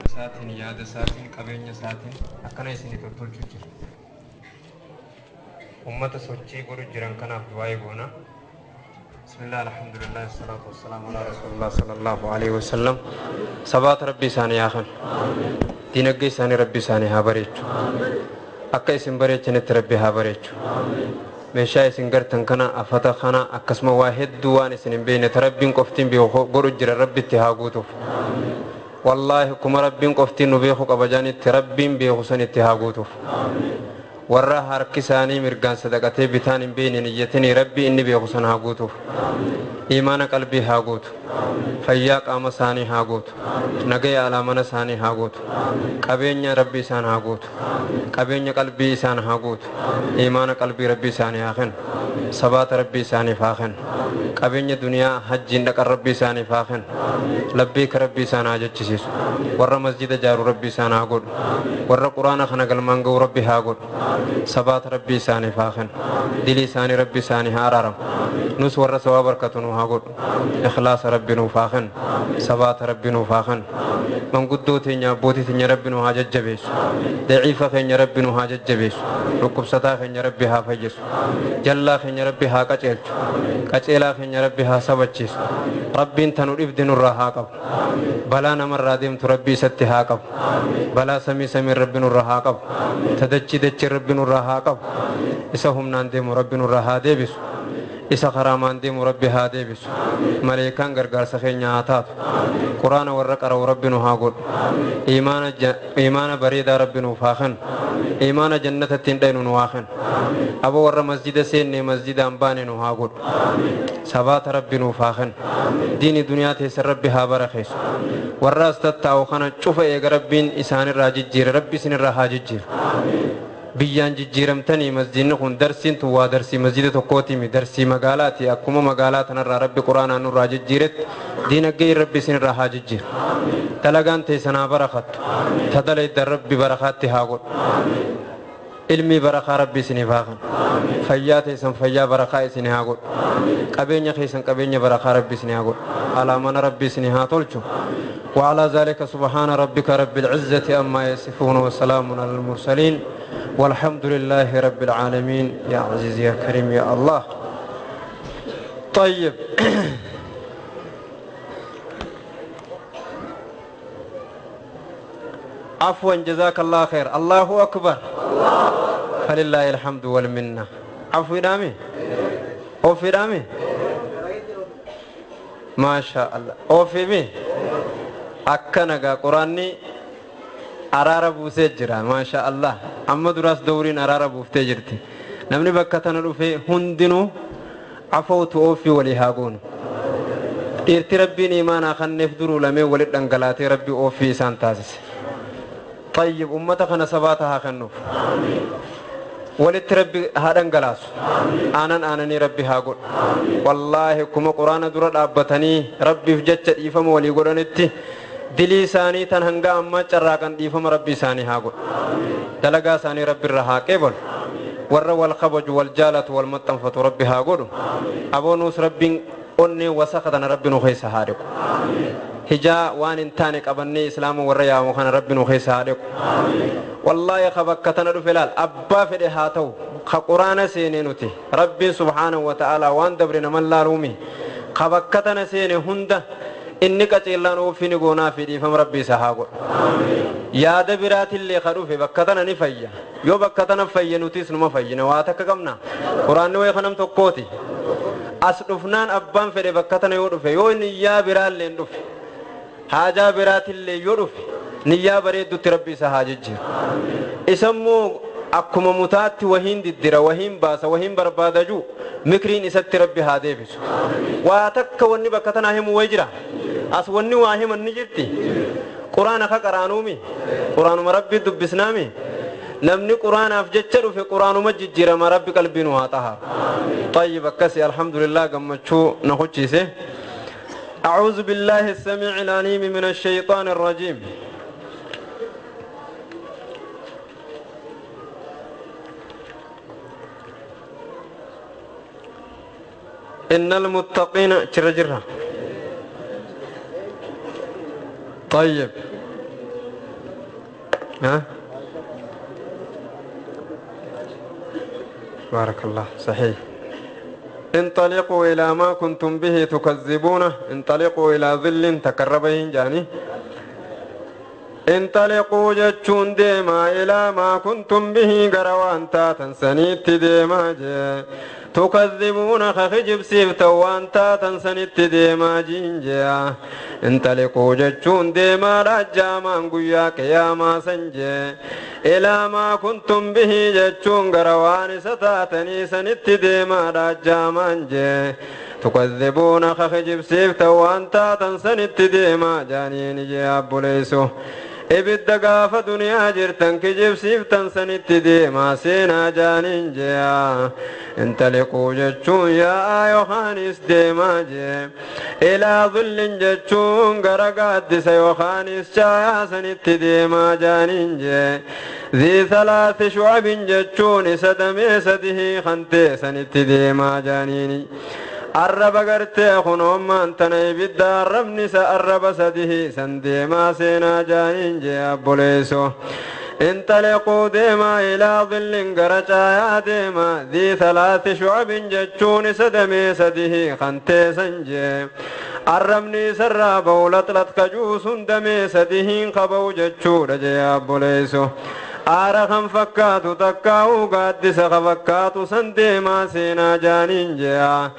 Isaatiin yaada isaatiin qabeenya isaatiin akkana isinii tottolchuu jira. Ummata sochii godhu jiran kanaaf du'aa'ee goona. Bismillah, alhamdulillah, salaatu wassalaamu ala rasulillah sallallahu alaihi wasallam. Sabaata rabbi isaanii haa kennu. Diinagdee isaanii rabbi isaanii haa bareechu. Akka isin bareechanitti rabbi haa bareechu. Meeshaa isin gartan kana afata kana akkasuma waa hedduu waan isin hin beekne ta rabbiin qoftiin beeku godhu jira rabbitti haa guutuuf. Wallaahi kuma rabbiin qoftiin nu beeku qabajaanitti rabbiin beeku sanitti haa guutuuf. Warra harki isaanii mirgaan sadaqatee bitaan hin beekne niyyatanii rabbi inni beeku san haa guutuuf. Imaana qalbii haa guutu. Fayyaa qaama isaanii haa guutu. Nagaya alaa mana isaanii haa guutu. Qabeenya rabbi isaan haa guutu. Qabeenya qalbii isaan haa guutu. Imaana qalbii rabbi isaanii haa kennu. Sabaata rabbi isaaniif haa kennu. Qabeenya duniyaa hajjiin dhaqan rabbi isaaniif haa kennu. Labbiika rabbi isaan haa jechisiisu. Warra masjida jaaru rabbi isaan haa godhu. Warra quraana kana galmaan ga'u rabbi haa godhu. Sabaata rabbi isaaniif haa kennu. Dilii isaanii rabbi isaanii haa araaramu. Nus warra sawaa barkatu nu haa godhu. Ikhlaasa rabbi nuuf haa kennu. Sabaata rabbi nuuf haa kennu. Manguddoo teenya abbootii teenya rabbi nu haa jajjabeessu. Daciifa keenya rabbi nu haa jajjabeessu. Dhukkubsataa keenya rabbi haa fayyisu. Jallaa keenya rabbi haa qaceelchu. Qaceelaa keenya rabbi haa sabachiisu. Rabbiin tanu dhibdi nurraa haa qabu. Balaa namarraa deemtu rabbi isatti haa qabu. Balaa samii samiin rabbi nurraa haa qabu. Tadachii dachii rabbi nurraa haa qabu. Isa humnaan deemu rabbi nurraa haa deebisu. Isa karaamaan deemu rabbi haa deebisu. Maleekaan gargaarsa keenya haa taatu. Quraana warra qara'u rabbi nu haa godhu. Imaana bareedaa rabbi nuuf haa kennu. Imaana jannatatti hin dhaynu nu haa kennu. Abo warra masjida seenne masjidaan baane nu haa godhu. Sabaata rabbi nuuf haa kennu. Diini duniyaa teessan rabbi haa barakeessu. Warra as tattaa'u kana cufa eega rabbiin isaanirraa jijjiire rabbi isinirraa haa jijjiiru. Biyyaan jijjiiramtanii masjidni kun darsiin tun waa darsii masjida tokkootimi darsii magaalaati akkuma magaalaa tanarraa rabbi quraanaan nurraa jijjiiretti diinagdee rabbi isinirraa haa jijjiiru. Dalagaan teessan haa barakattu. Ta dalaydan rabbi barakaatti haa godhu. Ilmii barakaa rabbi isiniif haa kennu. Fayyaa teessan fayyaa barakaa isinii haa godhu. Qabeenya keessan qabeenya barakaa rabbi isinii haa godhu. Alaa mana rabbi isinii haa tolchu. وعلى ذلك سبحان ربك رب العزة أما يصفون وسلام على المرسلين والحمد لله رب العالمين. يا عزيز يا كريم يا الله. طيب عفوا جزاك الله خير. الله أكبر. فلله الحمد والمنة. عفو دامي أوفي دامي ما شاء الله أوفي مي akkana quraanni araara buusee jira maasha Allah. Amma duraas dawriin araara buuftee jirti. Namni bakka tana dhufe hundinuu afawtu oofii walii haa goonu. Dhiirti rabbiin imaanaa kanneef duruu lamee walit dhangalaatee rabbi oofii isaan taasise. Tayyib ummata kana sabaata haa kennuuf. Walitti rabbi haa dhangalaasu. Aanan aananii rabbi haa godhu. Wallaahi kuma quraana dura dhaabbatanii rabbiif jecha dhiifama walii godhanitti dilii isaanii tan hanga ammaa carraaqan dhiifama rabbi isaanii haa godhu. Dalagaa isaanii rabbi irra haa qeebalu. Warra wal kabaju wal jaalatu wal maxxanfatu rabbi haa godhu. Aboonuus rabbiin onnee wasaka tana rabbi nu keessa haa dhiqu. Hijaa waan hin taane qabannee islaama warra yaamu kana rabbi nu keessa haa dhiqu. Wallaahi ka bakka tana dhufe laal abbaa fedhe haa ta'u ka quraana seenee nuti rabbiin subhaanahu wa ta'aalaa waan dabre naman laaluumi ka bakka tana seene hunda inni qaceellaan oofii goonaa fi dhiifama rabbi isa haa godhu. Yaada biraatillee ka dhufe bakka tana ni fayya. Yoo bakka tana fayya nutis numa fayyina waa takka qabna. Quraanni wayii kanam tokkooti. As dhufnaan abbaan fedhe bakka tana yoo dhufe yoo niyyaa biraallee hin dhufe haajaa biraatillee yoo dhufe niyyaa bareeddutti rabbi isa haa jijjiiru. Isammoo akkuma mutaatti wahiin diddira wahiin baasa wahiin barbaada jiru mikriin isatti rabbi haa deebisu. Waa takka wanni bakka tanaa himu wayi jira. As wanni waa himan ni jirti. Quraana ka qaraanuumi quraanuma rabbi dubbisnaami. Namni quraanaaf jecha dhufe quraanuma jijjiirama rabbi qalbii nu haa taha. Tayyib akkasi alhamdulillah gammachuu na hucciise. أعوذ بالله السميع العليم من الشيطان الرجيم. إن المتقين جرجرة. طيب ها بارك الله صحيح. انطلقوا إلى ما كنتم به تكذبونه انطلقوا إلى ظل تقربين جاني انطلقوا جتشون ديما إلى ما كنتم به قروان تاتا سنيت ديما جي تكذبون خخجب سيفتوان تاتا سنيت ديما جينجا انطلقوا جتشون ديما رجاما قيا قياما سنجي إلى ما كنتم به جتشون قروان ستاتني سنيت ديما رجاما جي تكذبون خخجب سيفتوان تاتا سنيت ديما جانين جي أبوليسو ibidda gaafa duniyaa jirtan kijibsiiftan sanitti deemaa seenaa jaaniin jea intaliquu jechuun yaa'aa yookaanis deemaa jee ilaa dhullin jechuun gara gaaddisa yookaanis caayaa sanitti deemaa jaaniin jee ذي ثلاث شعب jechuun isa damee sadihii kan ta'e sanitti deemaa jaaniini arraba gartee kunoommaan tana ibidda arrabni isa arraba sadihi san deemaa seenaa jaaniin jee abboleeso انطلقوا ديما إلى ظل قرشايا ديما ذي ثلاث شعب جتشون سدمي سده خنتي سنجي الرمني سرى بولتلت كجوس دمي سده قبو جتشون جي أبوليسو aara kan fakkaatu takkaa'uu gaaddisa ka fakkaatu san deemaa seenaa jaaniin jea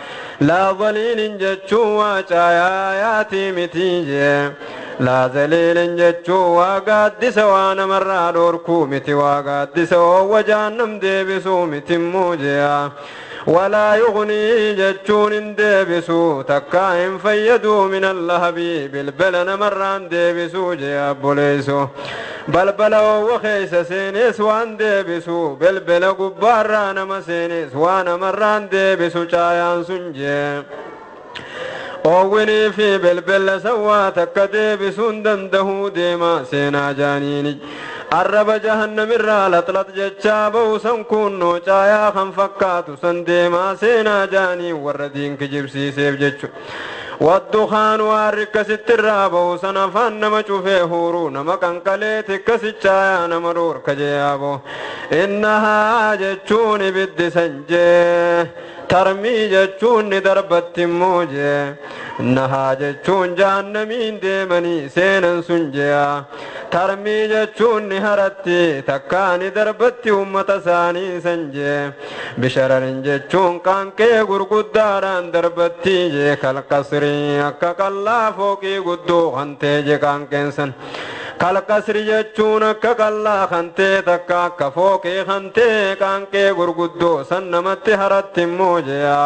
laa dhaliilin jechuun waa caayaa yaatii mitii jee laa zaliilin jechuun waa gaaddisa waa namarraa dhoorkuu miti waa gaaddisa oowwa jaannam deebisuu mitimmoo jea ولا يغني جتشون ديبسو تكا إن فيدو من اللهب بالبلن مران ديبسو جي أبوليسو بلبل وخيس سينيس وان ديبسو بلبل قباران ما سينيس وان مران ديبسو چايان سنجي oowwinii fi bilbila sawwaa takka deebisuun dandahuu deemaa seenaa jaaniini arraba jahannamirraa laxlax jechaa ba'u san kunnoo caayaa kan fakkaatu san deemaa seenaa jaanii warra diin kijibsiiseef jechu والدخان وارك سترا بوسنا فان نما شوفه هورو نما كنكلي تكسچايا نما رور كجيابو انها جچون بد سنجه ترمي جچون دربت موجه انها جچون جهنمين ديمني سينن سنجيا ترمي جچون هرتي تكاني دربت امه ساني سنجه بشرر جچون كانكي غرغداران دربتي جه كالقصر akka qallaa fooqii guddoo kan ta'e jeqaan qeensan kalqasri jechuun akka qallaa kan ta'e takka akka fooqii kan ta'e qaanqee gurguddoo san namatti haratti immoo je'a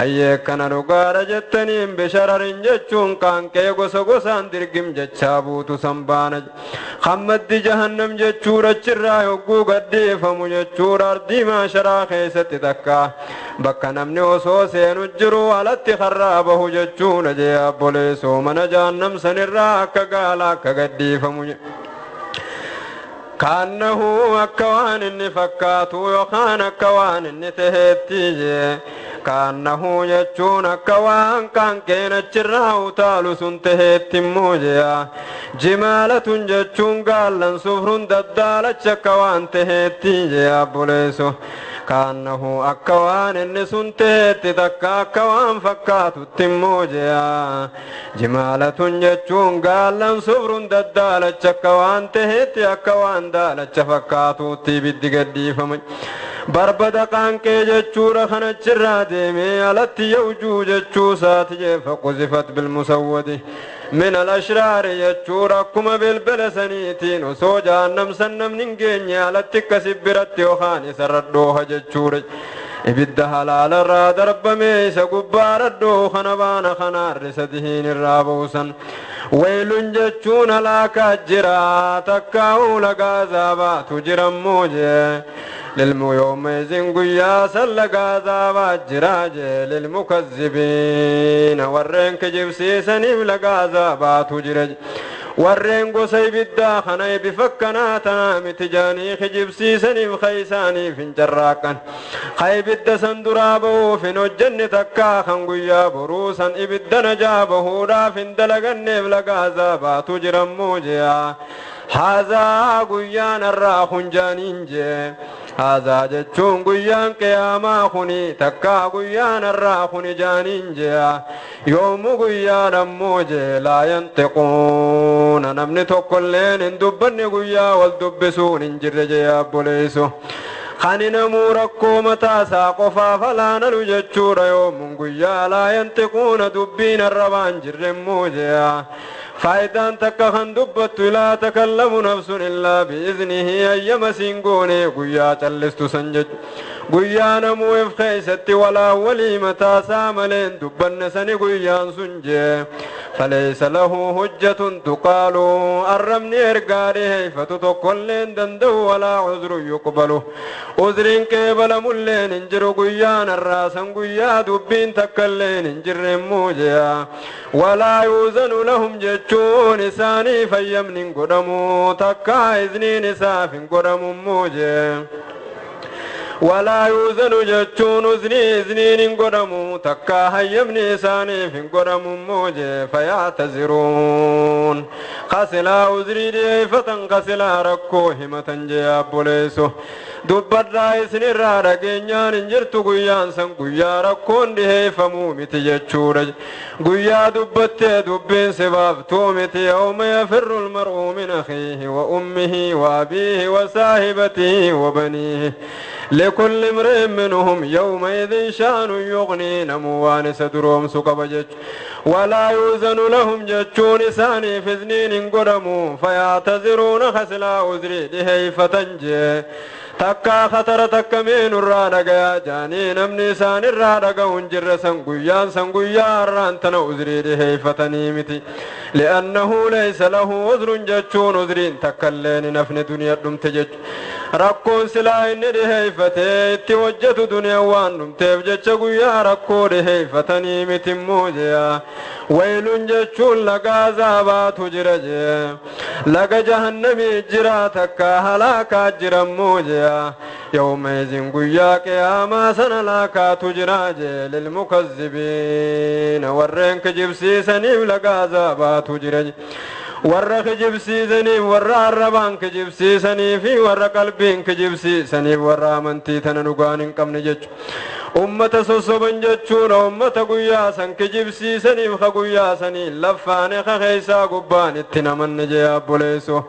ayyee kana dhugaadha jettaniin bishararin jechuun qaanqee gosa gosaan dirgim jechaa buutu san baana hammaddi jahannam jechuudha achirraa yogguu gadhiifamu jechuudha ardii maasharaa keessatti takka bakka namni osoo seenu jiru alatti harraa bahu jechuudha jee abboleessoo mana jahannam sanirraa akka gaala akka gadhiifamu kaannahu akka waan inni fakkaatu yookaan akka waan inni taheetti jee kaannahu jechuun akka waan qaanqeen achirraa utaalu sun taheetti immoo jea jimaalatun jechuun gaallan sufrun daddaalacha akka waan taheetti jea abboleesso kaannahu akka waan inni sun taheetti takka akka waan fakkaatutti immoo jea jimaalatun jechuun gaallan sufrun daddaalacha akka waan taheetti akka waan daalacha fakkaatutti ibiddi gadhiifama barbada qaanqee jechuudha kanachirraa deemee alatti yawjuu jechuu isaati jee faquzifat bilmusawwadi min alashraari jechuudha akkuma bilbila saniitiin osoo jahannam san namni hin geenye alatti akkasi biratti yookaan isarra dhooha jechuudha ibidda halaalarraa darbamee isa gubbaarra dhoohu kana baana kanaarri sadihiin irraa buusan weylun jechuun halaakaa jira takkaa'uu lagaa azaabaatu jirammoo jee للمو يومئذ قيا سلق عذاب الجراج للمكذبين ورين كجبسي سنيف لق عذابات جرج Warreen gosa ibiddaa kana bifa akkanaa tanaa miti jaanii kijibsiisaniif kaysaaniif hin carraaqan. Ka ibidda san duraa bahuuf hin hojjenne takkaa kan guyyaa boruu san ibidda najaa bahuudhaaf hin dalaganneef laga azaabaatu jirammoo jea. Haazaa guyyaan har'aa kun jaaniin jee. Haazaa jechuun guyyaan qiyaamaa kuni takkaa guyyaan har'aa kuni jaaniin jea. Yoomu guyyaan ammoo jee laa yantiquuna namni tokkolleen hin dubbanne guyyaa wal dubbisuun hin jirre jee abboleessu. Kan namuu rakkoo mataa isaa qofaaf alaanalu jechuudha yoomuun guyyaa laa yantiquuna dubbiin arrabaan jirre immoo jea. Faayidaan takka kan dubbattu laa takallamu nafsun illaa biiznihi ayyama siin goone guyyaa callistu san jechu. Guyyaa namuu if keessatti walaa walii mataa isaa maleen dubbanne sani guyyaan sun jee. Falaysa lahu hujjatun tuqaalu arrabni ergaa dhiheeffatu tokkolleen danda'u walaa uzrun yuqbalu. Uzriin qeebalamulleen hin jiru guyyaan har'aa san guyyaa dubbiin takkalleen hin jirre immoo jea. Walaa yuuzanu lahum jechuun isaanii fayyamni hin godhamu takkaa izniin isaaf hin godhamu immoo jee. Walaa yuuzanu jechuun uznii izniin hin godhamu takkaa hayyamni isaaniif hin godhamu immoo jee. Fayaataziruun kasilaa uzrii dhiyeeffatan kasilaa rakkoo himatan jee abboleessu. Dubbadhaa isinirraa dhageenyaan hin jirtu guyyaan san guyyaa rakkoon dhiheeffamuu miti jechuudha. Guyyaa dubbattee dubbiin si baaftuu miti. Yawma yafirru almar'u min akhiihi wa ummihi wa abiihi wa saahibatihi wa baniihi. لكل امرئ منهم يومئذ شأن يغني نمو وان سدروم سقب جج. ولا يوزن لهم جتشون ساني في اذنين قدموا فيعتذرون خسلا أزري لهيفة جي. Takkaa khatara takka meenuu irraa dhagayaa jaanii namni isaan irraa dhaga'u hin jirre san guyyaan san guyyaa har'aan tana uzrii dhiheeffatanii miti. Li'annahu laysa lahu uzrun jechuun uzriin takkalleen hin hafne duniyaa dhumte jechu. Rakkoon silaa inni dhiheeffatee itti hojjetu duniyaa waan dhumteef jecha guyyaa rakkoo dhiheeffatanii miti immoo jea. Waylun jechuun laga azaabaatu jira jee. Laga jahannamii jira takka halaakaa jira immoo jea. Yawmaizin guyyaa qiyaamaa sana laakaatu jira jee. Lilmukazzibiina warreen kijibsiisaniif laga azaabaatu jira jee. Warra kijibsiisaniif warra arrabaan kijibsiisanii fi warra qalbiin kijibsiisaniif warra amantii tana dhugaan hin qabne jechu. Ummata sossoban jechuudha ummata guyyaa san kijibsiisaniif ka guyyaa sanii laffaane ka keessaa gubbaan itti namanne jee abboleessu.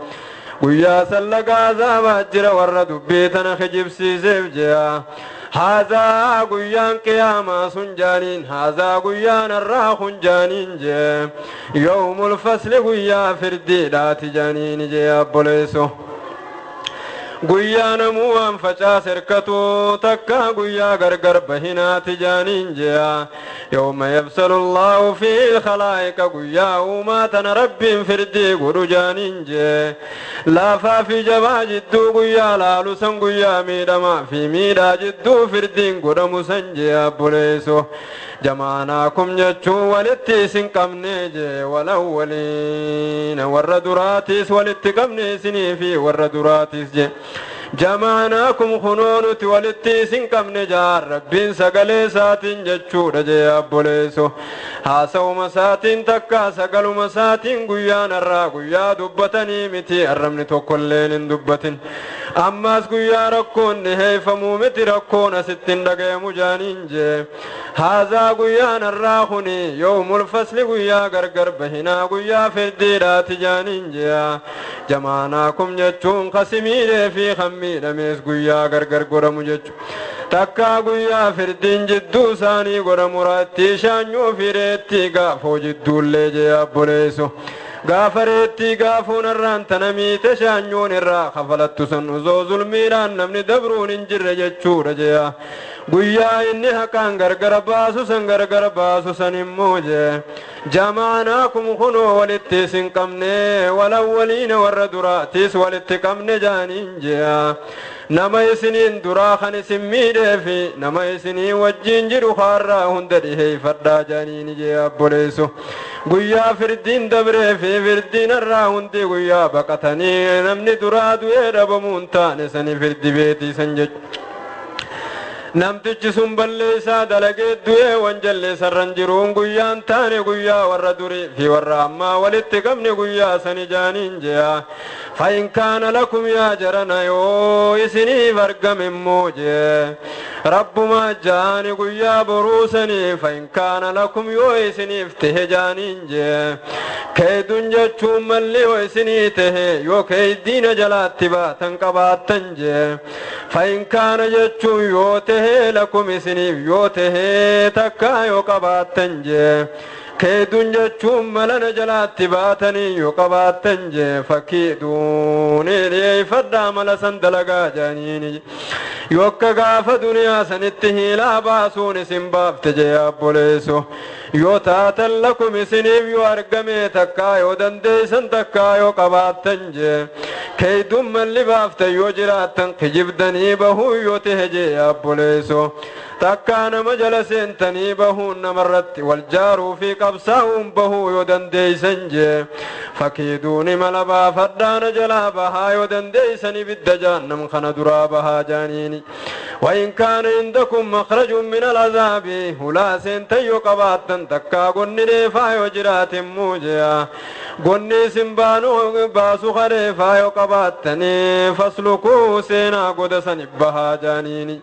Guyyaa san laga azaabaa jira warra dubbii tana kijibsiiseef jea. Haazaa guyyaan qiyaamaa sun jaaniin haazaa guyyaan har'aa kun jaaniin jee. Yawmul fasli guyyaa firdiidhaati jaaniin jee abboleessu. Guyyaa namuu waan facaase hirkatu takkaa guyyaa gargar bahinaati jaaniin jea. Yawma yafsalu Allahu fi lkhalaa'iqa guyyaa uumaa tana rabbiin firdii godhu jaaniin jee. Laafaa fi jabaa jidduu guyyaa laalu san guyyaa miidhamaa fi miidhaa jidduu firdiin godhamu san jee abboleessu. Jamaanaakum jechuun walitti isin qabne jee walawwaliina warra duraatiis walitti qabne isinii fi warra duraatiis jee. Jamaanaakum kunoo nuti walitti isin qabne jaar rabbiin sagalee isaatiin jechuudha jee abboleessu. Haasa'uma isaatiin takkaa sagaluma isaatiin guyyaan har'aa guyyaa dubbatanii miti arrabni tokkolleen hin dubbatin. Ammas guyyaa rakkoon dhiheeffamuu miti rakkoon asitti hin dhagayamu jaaniin jee. Haazaa guyyaan har'aa kuni yawmul fasli guyyaa gargar bahinaa guyyaa firdiidhaati jaaniin jea. Jamaanaakum jechuun kasimiidhee fi kan miidhamees guyyaa gargar godhamu jechu. Takkaa guyyaa firdiin jidduu isaanii godhamu raattii shaanyuu fi reettii gaafoo jidduullee jee abboleessu. Gaafa reettii gaafuun irraan tana miite shaanyuun irraa kafalattu san osoo zulmiidhaan namni dabruun hin jirre jechuudha jea. Guyyaa inni haqaan gargar baasu san gargar baasu san immoo jee. Jamaanaakum kunoo walitti isin qabne walawwaliina warra duraatiis walitti qabne jaaniin jea. Nama isiniin duraa kan isin miidhee fi nama isinii wajjin jiru kaarraa hunda dhiheeffadhaa jaaniin jee abboleessu. Guyyaa firdiin dabree fi firdiin irraa hundi guyyaa baqatanii namni duraa du'ee dhabamuun taane sani firdi beetii san jechuudha. Namtichi sun balleessaa dalagee du'ee wanjallee sarran jiruun guyyaan taane guyyaa warra durii fi warra ammaa walitti qabne guyyaa sani jaaniin je'a. Fa'in kaana lakum yaa jarana yoo isiniif argame immoo jee. Rabbumaa jaani guyyaa boruu sanii fa'in kaana lakum yoo isiniif tahe jaaniin jee. Keedun jechuun malli yoo isinii tahe yoo keeydiina jalaatti baatan qabaattan jee. Fa'in kaana jechuun yoo tahe lakum isiniif yoo tahe takkaa yoo qabaattan jee. Keedun jechuun malana jalaatti baatanii yoo qabaattan jee fakkiiduun dhiyeeffadhaa mala san dalagaa jaaniini. Yokka gaafa duniyaa sanitti hiilaa baasuun isin baafte jee abboleessu. Yoo taatan lakum isiniif yoo argame takkaa yoo dandeessan takkaa yoo qabaattan jee. Keedun malli baafte yoo jiraattan kijibdanii bahuu yoo tahe jee abboleessu. Takkaa nama jala seentanii bahuun namarratti wal jaaruu fi qabsaa'uun bahuu yoo dandeeysan jee. Fakkiiduuni mala baafadhaana jalaa bahaa yoo dandeeysan ibidda jahannam kana duraa bahaa jaaniini. وإن كان عندكم مخرج من العذاب ولا سنتيو قباتن تكا قني ريفا يجرات موجيا قني سنبانو باسو خريفا يقباتني فاسلكو سينا قدسا بها جانيني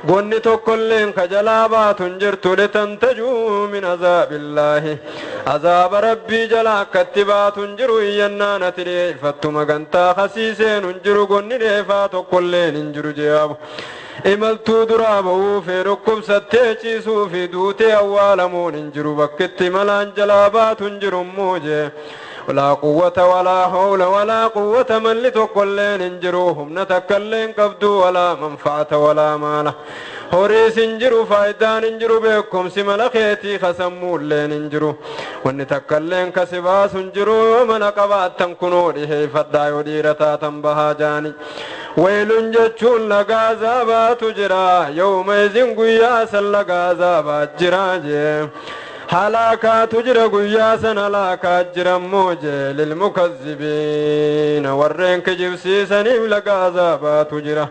قني تكلين خجلابات جرت لتنتجو من عذاب الله عذاب ربي جلا كتبات جرو ينانا تريفتو مغنتا خسيسين جرو قني ريفا تكلين جرو جيابو imaltuu duraa bahuu fi dhukkubsattee ciisuu fi duutee awwaalamuun hin jiru bakkitti malaan jalaa baatu hin jiru immoo jee. Walaa quwwata walaa hawla walaa quwwata malli tokkolleen hin jiru humna takkalleen qabdu walaa manfaata walaa maala. Horiis hin jiru faayidaan hin jiru beekumsi mala keetii kasammuulleen hin jiru. Wanni takkalleen kasi baasu hin jiru yoo mana qabaattan kunoo dhiheeffadhaa yoo dhiira taatan bahaa jaani. Weelun jechuun laga azaabaatu jira yooma izin guyyaa san laga azaabaa jira jee. Halaakaatu jira guyyaa san halaakaa jira immoo jee lilmukazzibiina warreen kijibsiisaniif laga azaabaatu jira.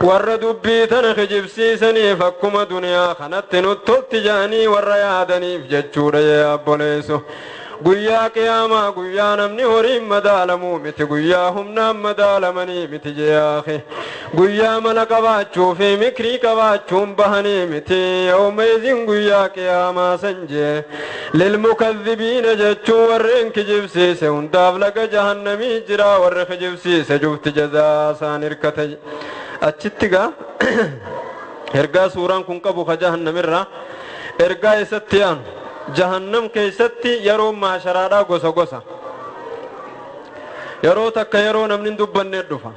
Warra dubbii tana kijibsiisaniif akkuma duniyaa kanatti nutti jaanii warra yaadaniif jechuudha jee abboleessu. Guyyaa qiyaamaa guyyaa namni horiin madaalamuu miti guyyaa humnaan madaalamanii miti jeeyaaqe guyyaa mala qabaachuu fi mikrii qabaachuun bahanii miti yooma izin guyyaa qiyaamaa san jee lilmukazzibiina jechuun warreen kijibsiise hundaaf laga jahannamii jira warri kijibsiise jufti jazaa isaan hirkate achitti gaa ergaa suuraan kun qabu ka jahannamirraa ergaa isatti aanu jahannam keessatti yeroo maasharaadhaa gosa gosa yeroo takka yeroo namni hin dubbannee dhufa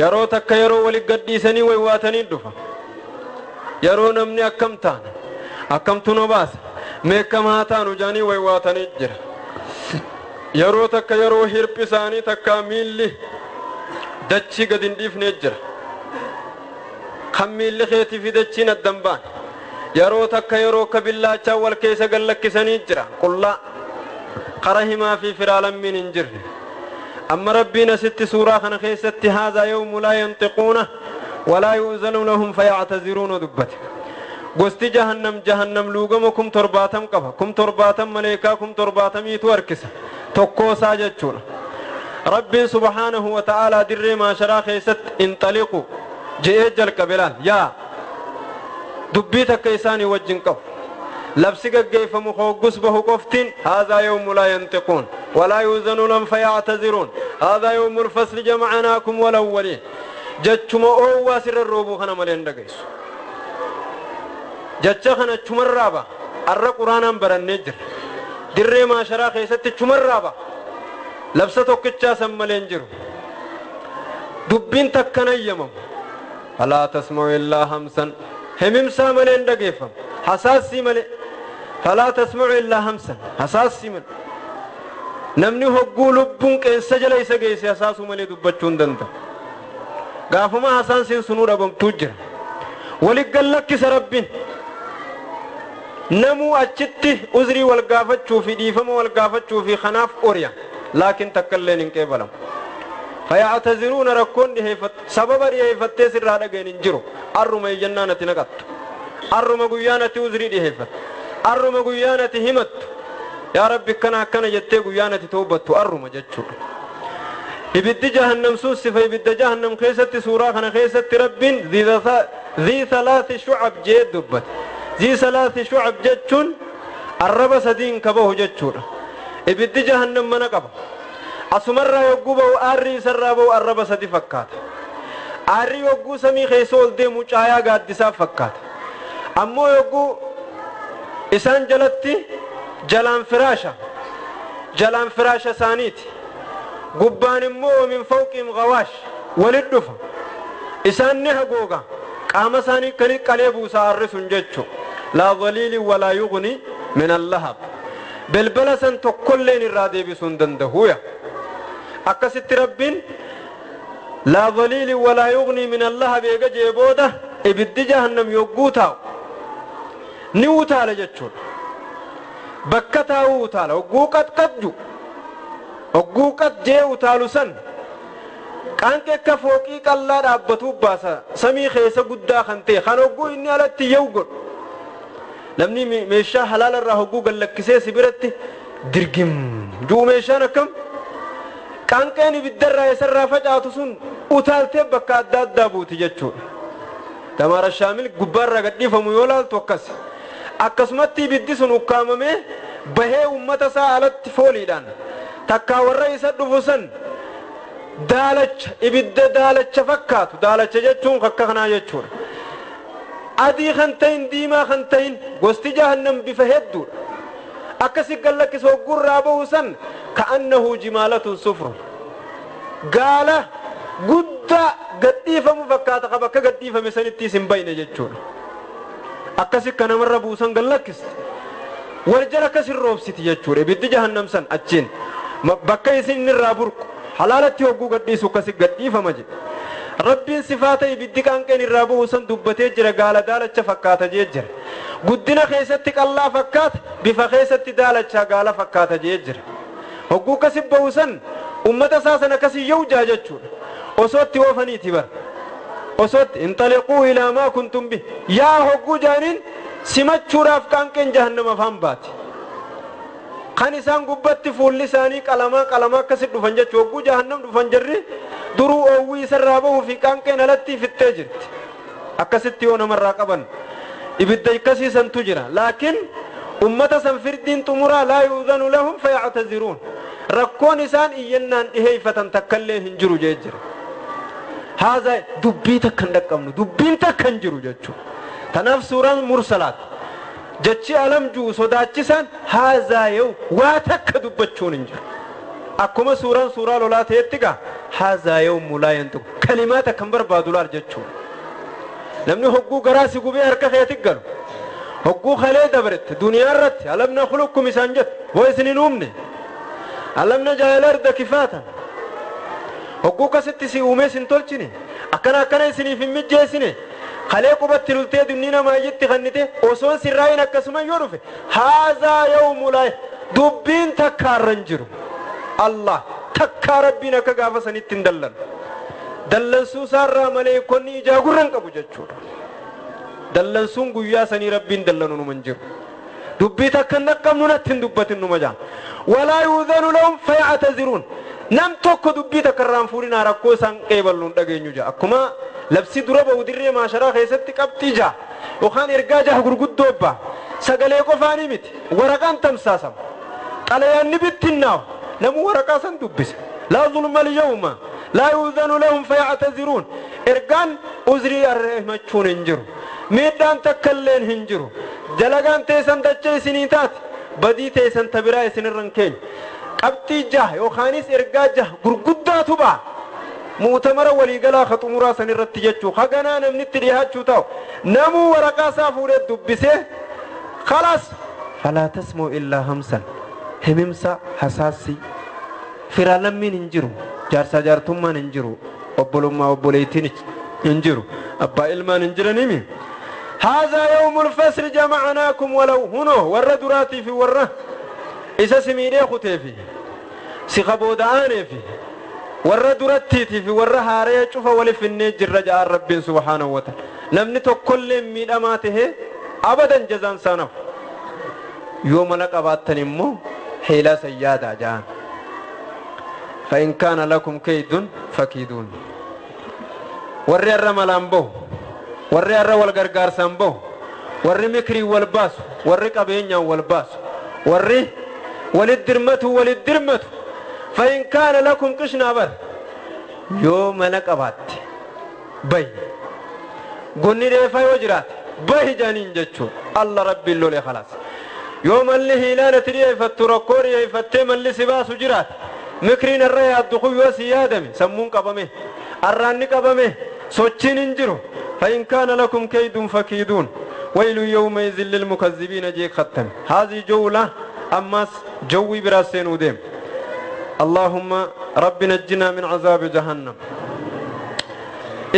yeroo takka yeroo wali gadhiisanii waywaatanii dhufa yeroo namni akkam taana akkamtu nu baasa meekkam haa taanu jaanii waywaatanii jira yeroo takka yeroo hirphi isaanii takka miilli dachii gad hin dhiifnee jira kan miilli keetii fi dachiin addan baane yeroo takka yeroo ka billaachaa wal keessa gallakkisanii jira qullaa qara himaa fi firaalammiin hin jirre amma rabbiin asitti suuraa kana keessatti haazaa yawmu laa yanxiquuna walaa yu'zanu lahum fayactaziruuna dubbate gosti jahannam jahannam luugama 70,000 qaba 70,000 maleekaa 70,000 harkisa tokkoosaa jechuudha rabbiin subhaanahu wa ta'aalaa dirree maasharaa keessatti inxaliqu je'ee jalqabe laal yaa dubbii takka isaanii wajjin qabu labsi gaggeeffamu hoggus bahu qoftiin haadhaa yawmu laa yanxiquun walaa yuuzanu lahum fayactaziruun haadhaa yawmu lfasli jamacnaakum walawwaliin jechuma oowwaa sirra roobuu kana malee hin dhageessu jecha kana chumarraa ba'a arra quraanaan barannee jira dirree maasharaa keessatti chumarraa ba'a labsa tokkichaa san malee hin jiru dubbiin takkana eeyyamamu falaa tasma'u illaa hamsan himimsaa malee hin dhageeffamu hasaasii malee falaa tasma'u illaa hamsan hasaasii malee namni hogguu lubbuun qeensa jala isa geesse hasaasuu malee dubbachuu hin danda'u gaafuma hasaansiin sunuu dhabamtuu jira waliggallakkisa rabbiin Namuu achitti uzrii wal gaafachuu fi dhiifama wal gaafachuu fi kanaaf oriya, laakiin takka illeen hin qeebalamu. Fayactaziruuna, rakkoon dhiheeffat sababa dhiheeffattee sirraa dhageen hin jiru. Arruma iyyannaan ati naqattu, arruma guyyaan ati uzrii dhiheeffattu, arruma guyyaan ati himattu, yaa Rabbi akkana akkana jettee guyyaan ati toobattu arruma jechuudha. Ibiddi jahannam sun sifa ibidda jahannam keessatti suuraa kana keessatti Rabbiin ذي ثلاث شعب jee dubbate. ذي ثلاث شعب jechuun arraba sadiin kabahu jechuudha. Ibiddi jahannam mana qaba. Asumarraa yogguu bahu, aarri isarraa bahu arraba sadi fakkaata. Aarri yogguu samii keessa ol deemu caayaa gaaddisaa fakkaata. Ammoo yogguu isaan jalatti jalaan firaasha, jalaan firaasha isaaniiti, gubbaan immoo من فوقهم غواش walit dhufa. Isaan ni hagooga, qaama isaanii kani qalee buusa aarri sun jechu. لا ظليل ولا يغني من اللهب. Belbala san tokkolleen irraa deebisuu hin dandahuya. Akkasitti Rabbiin لا ظليل ولا يغني من اللهب eega jee booda, ibiddi jahannam yogguu taa'u ni utaala jechuudha. Bakka taa'uu utaala. Hogguu qaxqaxju, hogguu qat jee utaalu san, qaanqee akka fooqii qallaa dhaabbatuu baasa samii keessa guddaa kan ta'e, kan hogguu inni alatti yoo godhu, namni meeshaa halaala irraa hogguu gallakkisee si biratti dirgim juu, meeshaan akkam qaanqeen ibiddarraa isarraa facaatu sun utaaltee bakka adda addaa buuti jechuudha. Damaara shaamil gubbaarraa gadhiifamu yoo laaltu akkas. Akkasumatti ibiddi sun ukkaamamee bahee ummata isaa alatti fooliidhaan takkaa warra isa dhufu san daalacha, ibidda daalacha fakkaatu. Daalacha jechuun akka kanaa jechuudha. Adii kan ta'in, diimaa kan ta'in, gosti jahannam bifa hedduudha. Akkasi gallakkisa hoggurraa bahu san كأنه جمالة صفر, gaala guddaa gadhiifamu fakkaata, ka bakka gadhiifame sanitti isin bayne jechuudha. Akkasi ka namarra buusan gallakkiste wal jala akkasin roobsiti jechuudha. Ibiddi jahannam san achiin bakka isin irraa burqu halaalatti hogguu gadhiisu akkasi gadhiifama jedhe Rabbiin. Sifaata ibiddi qaanqeen irraa bahu san dubbatee jira. Gaala daalacha fakkaata jee jira. Guddina keessatti qallaa fakkaata, bifa keessatti daalachaa gaala fakkaata jee jira. Hogguu akkasi bahu san ummata isaa san akkasii yoo jaa jechuudha. Osootti oofaniiti bara osootti انطلقوا إلى ما كنتم به yaa hogguu jaaniin simachuudhaaf qaanqeen jahannama afaan baati. Kan isaan gubbatti fuulli isaanii qalamaa qalamaa akkasi dhufan jechuu. Hogguu jahannam dhufan, jarri duruu oowwii isarraa bahuu fi qaanqeen alatti fixxee jirti. Akkasitti yoo namarraa qaban ibidda akkasiisantu jira. Laakiin ummata san firdiin xumuraa لا يؤذن لهم فيعتذرون, rakkoon isaan iyyannaan dhiheeyfatan takkaillee hin jiru jee jira. Haza dubbii takka hin dhaqqabnu, dubbiin takka hin jiru jechuu. Tanaaf suuraan Mursalaat jechi alam juu sodaachisaan هذا يوم waa takka dubbachuun hin jiru. Akkuma suuraan suuraa lolaa ta'etti gaa هذا يوم لا ينطقون kalimaa takka hin barbaadu laal jechuudha. Namni hogguu garaa si gubee harka keetti galu, hogguu kalee dabarette duniyaa irratti ألم نخلقكم isaan jettu, boo isin hin uumne, ألم نجعل الأرض كفاتا, hogguu kasitti si uumee sin tolchine, akkana akkana isiniif hin mijjeessine, kalee qubatti lultee dunni namaa iyyatti kannite osoon sirraayin akkasuma yoo dhufe, هذا يوم لا dubbiin takkaarra hin jiru. Allah takkaa Rabbiin akka gaafa sanitti hin dallanu. Dallansuu isaarraa maleekonni ijaa gurra hin qabu jechuudha. Dallansuun guyyaa sanii Rabbiin dallanu numa hin jiru. Dubbii takka hin dhaqqabnu, natti hin dubbatin numa jaa. ولا يؤذن لهم فيعتذرون, nam tokko dubbii takka irraan fuudhinaa, rakkoo isaan qeeballu hin dhageenyu jaa. Akkuma labsi dura bahu dirree maasharaa keessatti qabxii jaha yookaan ergaa jaha gurguddoo ba'a. Sagalee qofaanii miti, waraqaan tamsaasama, xalayaan ni bittinnaawu, namu waraqaa san dubbisa. لا ظلم اليوم لا يؤذن لهم فيعتذرون. Ergaan uzrii himachuun hin jiru, miidhaan takkailleen hin jiru, dalagaan teessan dachee isinii taate, badii teessan tabiraa isinirra hin keenya. Qabxii jaha yookaanis ergaa jaha gurguddaatu ba'a muutamara waliigalaa ka xumuraa san irratti jechuu. Haganaa namni itti dhiyaachuu ta'u namuu waraqaa isaa fuudhee dubbisee خلاص. فلا تسمع إلا همسا, himimsa hasaassi firaa lammiin hin jiru, jaarsaa jaartummaan hin jiru, obbolummaa obboleettiin hin jiru, abbaa ilmaan hin jiranimi. هذا يوم الفصل جمعناكم ولو هنو ور دراتي في ور إسا سميري خطيفي سخبو دعاني في ور دراتي في ور هاري شوف ولي في النجر رجاء رب سبحانه وتعالى نمني كل من أماته أبدا جزان سانف يوم لك أباتنمو حيلة سيادة جان فإن كان لكم كيد فكيدون وري الرملان بو وري الرول غرغار سامبو وري مكري والباس وري قبينيا والباس وري وللدرمته وللدرمته فإن كان لكم قشنا بر يوم لك أبات بي قلني ريفا وجرات بي جانين جتشو الله ربي اللولي خلاص يوم اللي هيلانة ريفا التركوري ريفا التيم اللي سباسو جرات مكرين الرأي الدخول وسيادمي سمون قبمه الراني قبمه سوچين انجرو فإن كان لكم كيد فكيدون ويل يومئذ للمكذبين جيك ختم هذه جولة أماس جوي براسين وديم اللهم رب نجنا من عذاب جهنم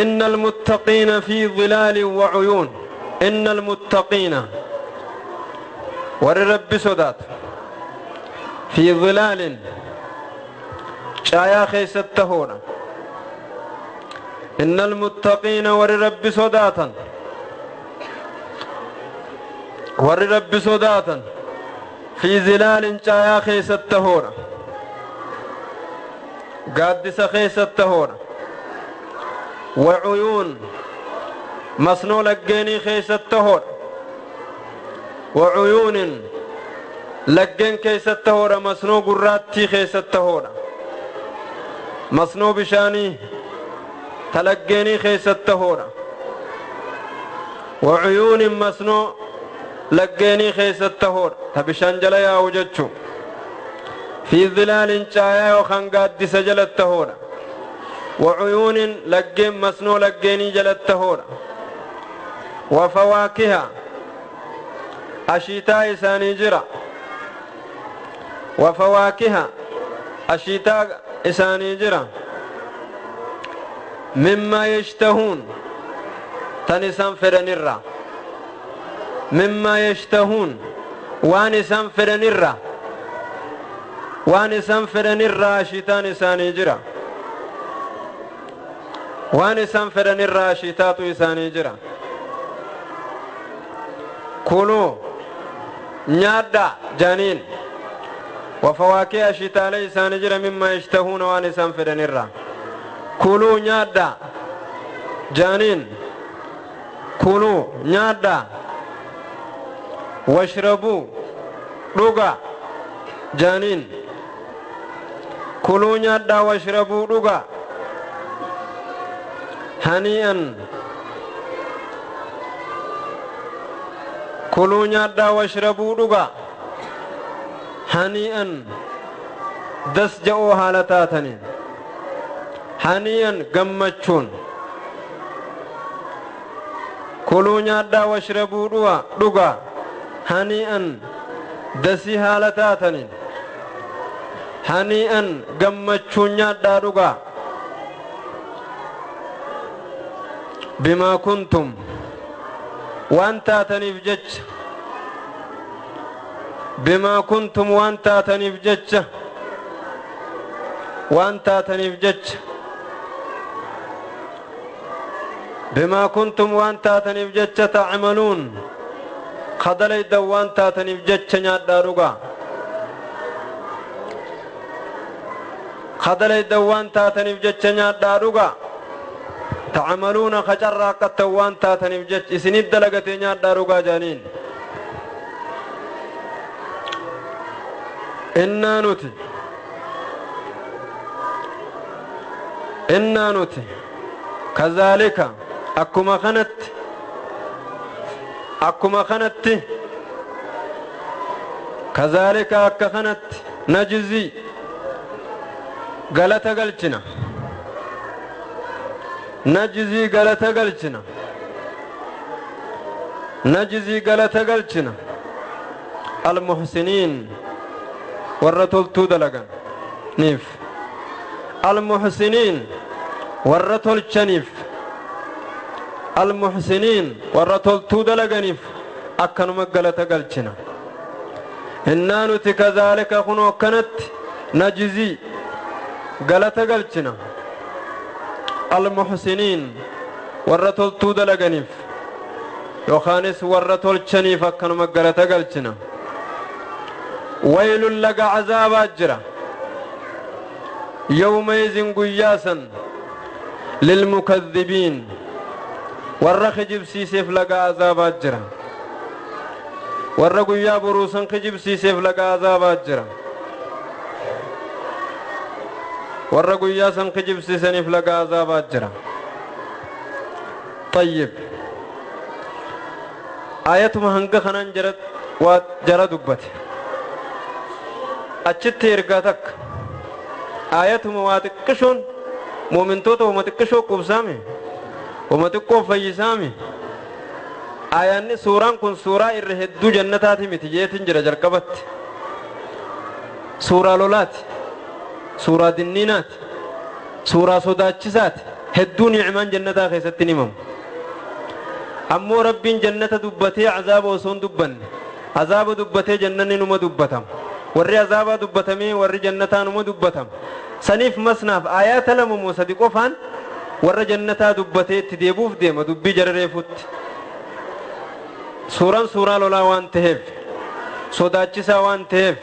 إن المتقين في ظلال وعيون إن المتقين ورب سدات في ظلال شايا خيستهون إن المتقين ورب صداتا ورب صداتا في ظلال شايا خيستهون قادس خيستهون وعيون مصنو لقيني خيستهون وعيون لقين كيستهون مصنو قراتي خيستهون مصنو بشاني تلقيني خيستهورا وعيون مصنو لقيني خيستهور تبشان جليا وجدشو في ظلال شايا وخنقات دي سجلتهورا وعيون لقين مصنو لقيني جلتهورا وفواكه أشيتا إساني جرا وفواكه أشيتا إساني جرا مما يشتهون تنسان فرنرا مما يشتهون وانسان فرنرا وانسان فرنرا شيطان إساني جرا وانسان فرنرا شيطات إساني جرا كلوا نيادا جانين وفواكه شيطان إساني جرا مما يشتهون وانسان فرنرا كلوا نيادا جانين كلوا نيادا واشربوا دوغا جانين كلوا نيادا واشربوا دوغا هنيئا كلوا نيادا واشربوا دوغا هنيئا دس جاءوا حالتاتنين هنيئا قمتشون كلوا نيادا واشربوا دوغا هنيئا دسي حالتاتنين هنيئا قمتشون نيادا دوغا بما كنتم وانت تنفجج بما كنتم وانت تنفجج وانت تنفجج بما كنتم وانت تنفجج تعملون خدلي دوان تاتنفجج نيادا دوغا خدلي دوان تاتنفجج نيادا دوغا تعملون خجراقة وان تاتنفجج اسنيد دلغتي نيادا دوغا جانين إنا نتي إنا نتي كذلك أكما خنت أكما خنت كذلك أكا خنت نجزي غلطة غلطنا نجزي غلطة غلطنا نجزي غلطة غلطنا المحسنين ورتلتو دلغان نيف المحسنين ورتل شنيف Almuxsiniin warra toltuu dalaganiif akkanuma galata galchina. Innaa nuti kazaalika kunoo akkanatti najzii galata galchina almuxsiniin warra toltuu dalaganiif yookaanis warra tolchaniif akkanuma galata galchina. Waylun laga cazaabaa jira yawmaizin guyyaasan lilmukadhibiin warra kijibsiiseef laga azaabaa jira. Warra guyyaa boruusan kijibsiiseef laga azaabaa jira. Warra guyyaa san kijibsiisaniif laga azaabaa jira. طيب ayatuma hanga kanaan jara waa jara dubbate achitti ergaa takka ayatuma waa xiqqishoon muumintoota wama xiqqishoo qubsaame wama xiqqoo fayyisaame. Ayaanni suuraan kun suuraa irra hedduu jannataati miti jeetin jira. Jalqabatti suuraa lolaati, suuraa dinniinaati, suuraa sodaachisaati. Hedduu ni'maan jannataa keessatti ni himamu. Ammoo Rabbiin jannata dubbatee azaaba osoo hin dubbanne, azaaba dubbatee jannanni numa dubbatama. Warri azaabaa dubbatamee warri jannataa numa dubbatama. Saniif masnaaf ayaata lama moo sadi qofaan warra jannataa dubbatee itti deebuuf deema dubbii jara reefutti. Suuraan suuraa lolaa waan ta'eef, sodaachisaa waan ta'eef,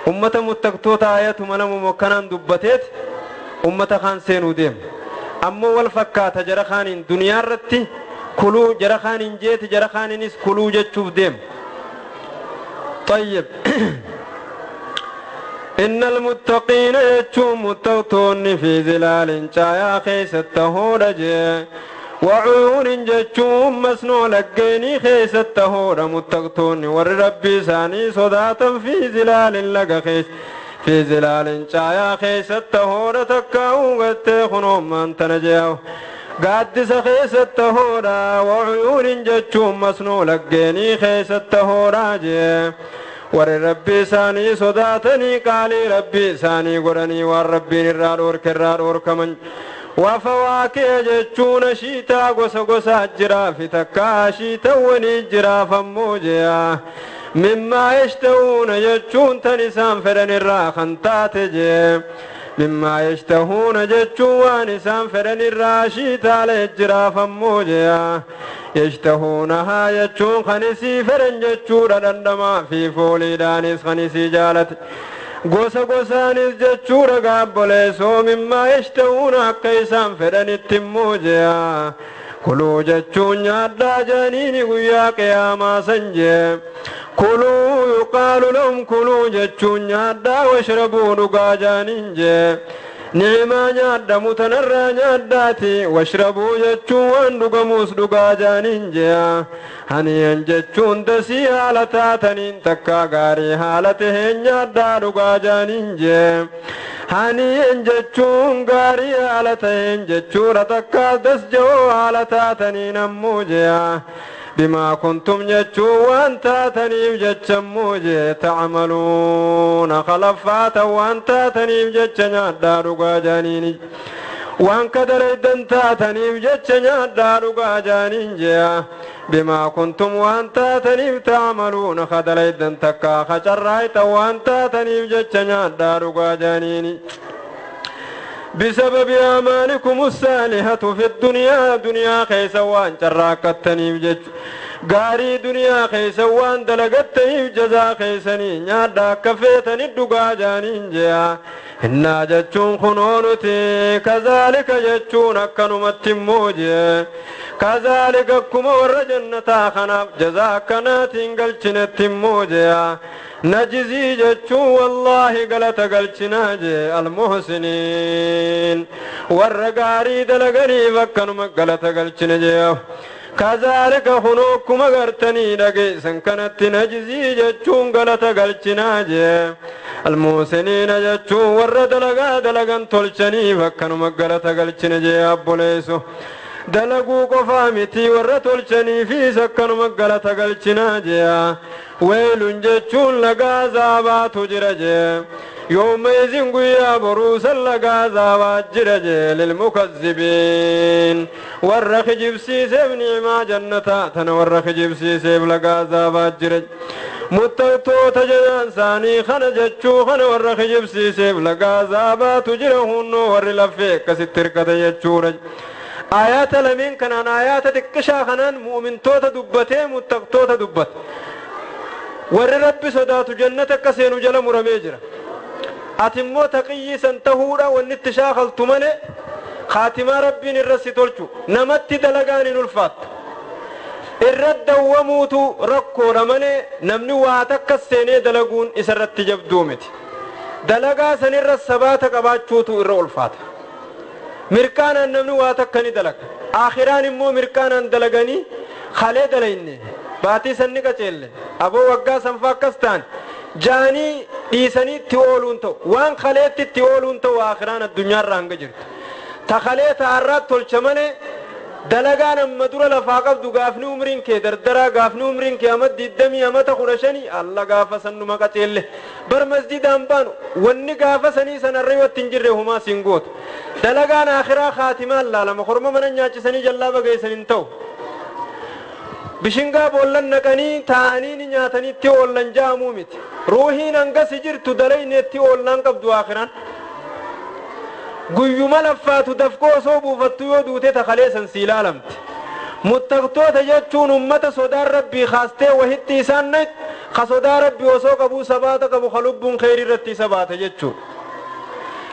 ummata muttaqtoota ayatuma lama mokkanaan dubbateet ummata kaan seenuu deema. Ammoo wal fakkaata jara kaaniin duniyaa irratti kuluu jara kaaniin jeeti jara kaaniinis kuluu jechuuf deema. طيب إن المتقين يجون متقتون في ظلال شايا خيسته رجي وعيون جتشون مسنو لقيني خيسته متقتون والرب ساني صداتا في ظلال لك خيس في ظلال شايا خيسته تكاو قد من تنجيو قادس خيسته وعيون جتشون مسنو لقيني خيسته راجي warri Rabbii isaanii sodaatanii qaalii Rabbii isaanii godhanii waan Rabbiin irraa dhoorke irraa dhoorkaman. Wafawaakee jechuun ashiitaa gosa gosaa jiraa fi takka ashiitawwanii jiraaf ammoo jea. Mimmaa yashta'uuna jechuun tan isaan fedhan irraa kan taate jee. Mimmaa yashtahuuna jechuun waan isaan fedhan irraa ashiitaalee jiraaf ammoo jea. Yashtahuunahaa jechuun kan isii fedhan jechuudha dhandhamaa fi fooliidhaanis kan isii jaalate. Gosa gosaanis jechuudha gaabboleessoo mimmaa yashtahuuna akka isaan fedhanitti immoo jea. Kuluu jechuun nyaadhaa jedhaniini guyyaa qiyaamaa san jee. Kuluu yuqaalu lahum kuluu jechuun nyaadhaa washrabuu dhugaa jedhaniin jee. Ni'imaa nyaadhamu tanarraa nyaadhaati washrabuu jechuun waan dhugamuus dhugaa jedhaniin jea. Haniyan jechuun dasii haala taataniin takkaa gaarii haala taheen nyaadhaa dhugaa jedhaniin jee. Haniyan jechuun gaarii haala taheen jechuudha takkaa das ja'oo haala taataniin ammoo jea. بما كنتم جتشو وان تاتنيف جتشمو جي تعملون خلفات وان تاتنيف جتش نيادا dhugaa jaaniini waan kadalaydan taataniif jecha nyaadhaa dhugaa jaaniin jea. بما كنتم وان تاتنيف تعملون خدليدن تكا خشرايتا وان تاتنيف جتش نيادا dhugaa jaaniini. بسبب أعمالكم الصالحة في الدنيا دنيا خيسا وان شراكتني بجج غاري دنيا خيسا وان دلقتني جزا خيسني نيادا كفيتني الدقا جانين جيا. إنا جتشون خنونتي كذلك جتشون أكنمت موجي كذلك كما ور جنتا خناف جزا كناتين قلچنت موجي نجزي جتشون والله قلت قلچنا جي المحسنين ور غاري دلغني فكنم قلت قلچنا جي. كذلك خنوكم غرتني دغيسن كانت نجزي جتشون قلت قلچنا جي المحسنين جتشون ور دلغا دلغن تولچني فكنم قلت قلچنا جي. أبوليسو dalaguu qofaa miti warra tolchanii fi sakkanuma galata galchinaa jea. Weelun jechuun laga azaabaatu jira jee. يومئذ قيا بروسا لقى عذاب جرج للمكذبين ورخ جبسي سيف نعما جنتا تنورخ جبسي سيف لقى عذاب جرج متوتو جنان ساني خنا جچو خنا ورخ جبسي سيف لقى عذاب تجرهن ور لفه كستر كده يچورج آيات لمن كان آيات تكشا خنان مؤمن توتا دبته متقتوتا دبت ور رب صدات جنتك سينو جل مرميجرا اتمو تقي سنتهورا ونتشاخل تمنه خاتمه ربي الرسي تولچو نمت دلغان نلفات الرد وموت ركو رمنه نمني واتك سينه دلغون اسرت جبدومت دلغا سنر السبات قباچوتو الرولفات مركانا نمني واتك ني دلغ اخران مو مركانا دلغني خاله دلينه باتي سني قچل ابو وغا سنفاكستان جاني ديسني تيولون تو وان خليت تيولون تو اخران الدنيا رانغ جرت تخليت ارات تولچمنه دلغان مدور لفاقب دو غافني عمرين كي دردرا غافني عمرين كي امد ددمي امت خرشني الله غافسن ما قچل بر مسجد امبان وني غافسني سنريو تنجره هما سينغوت دلغان اخرا خاتمه الله لما خرم من نياچسني جلا بغيسن تو بشنگا بولن نقني تاني نياتني تي اولن جامو مت روحين انغس جرت دلين تي اولن قبدو اخران قيوم لفاتو دفكو صوبو فتو دوتي تخليسن سيلالمت متقتو تجچون امته صدار ربي خاسته وهتي سنت خصدار ربي وسوق ابو سبات ابو خلب خير رتي سبات جچو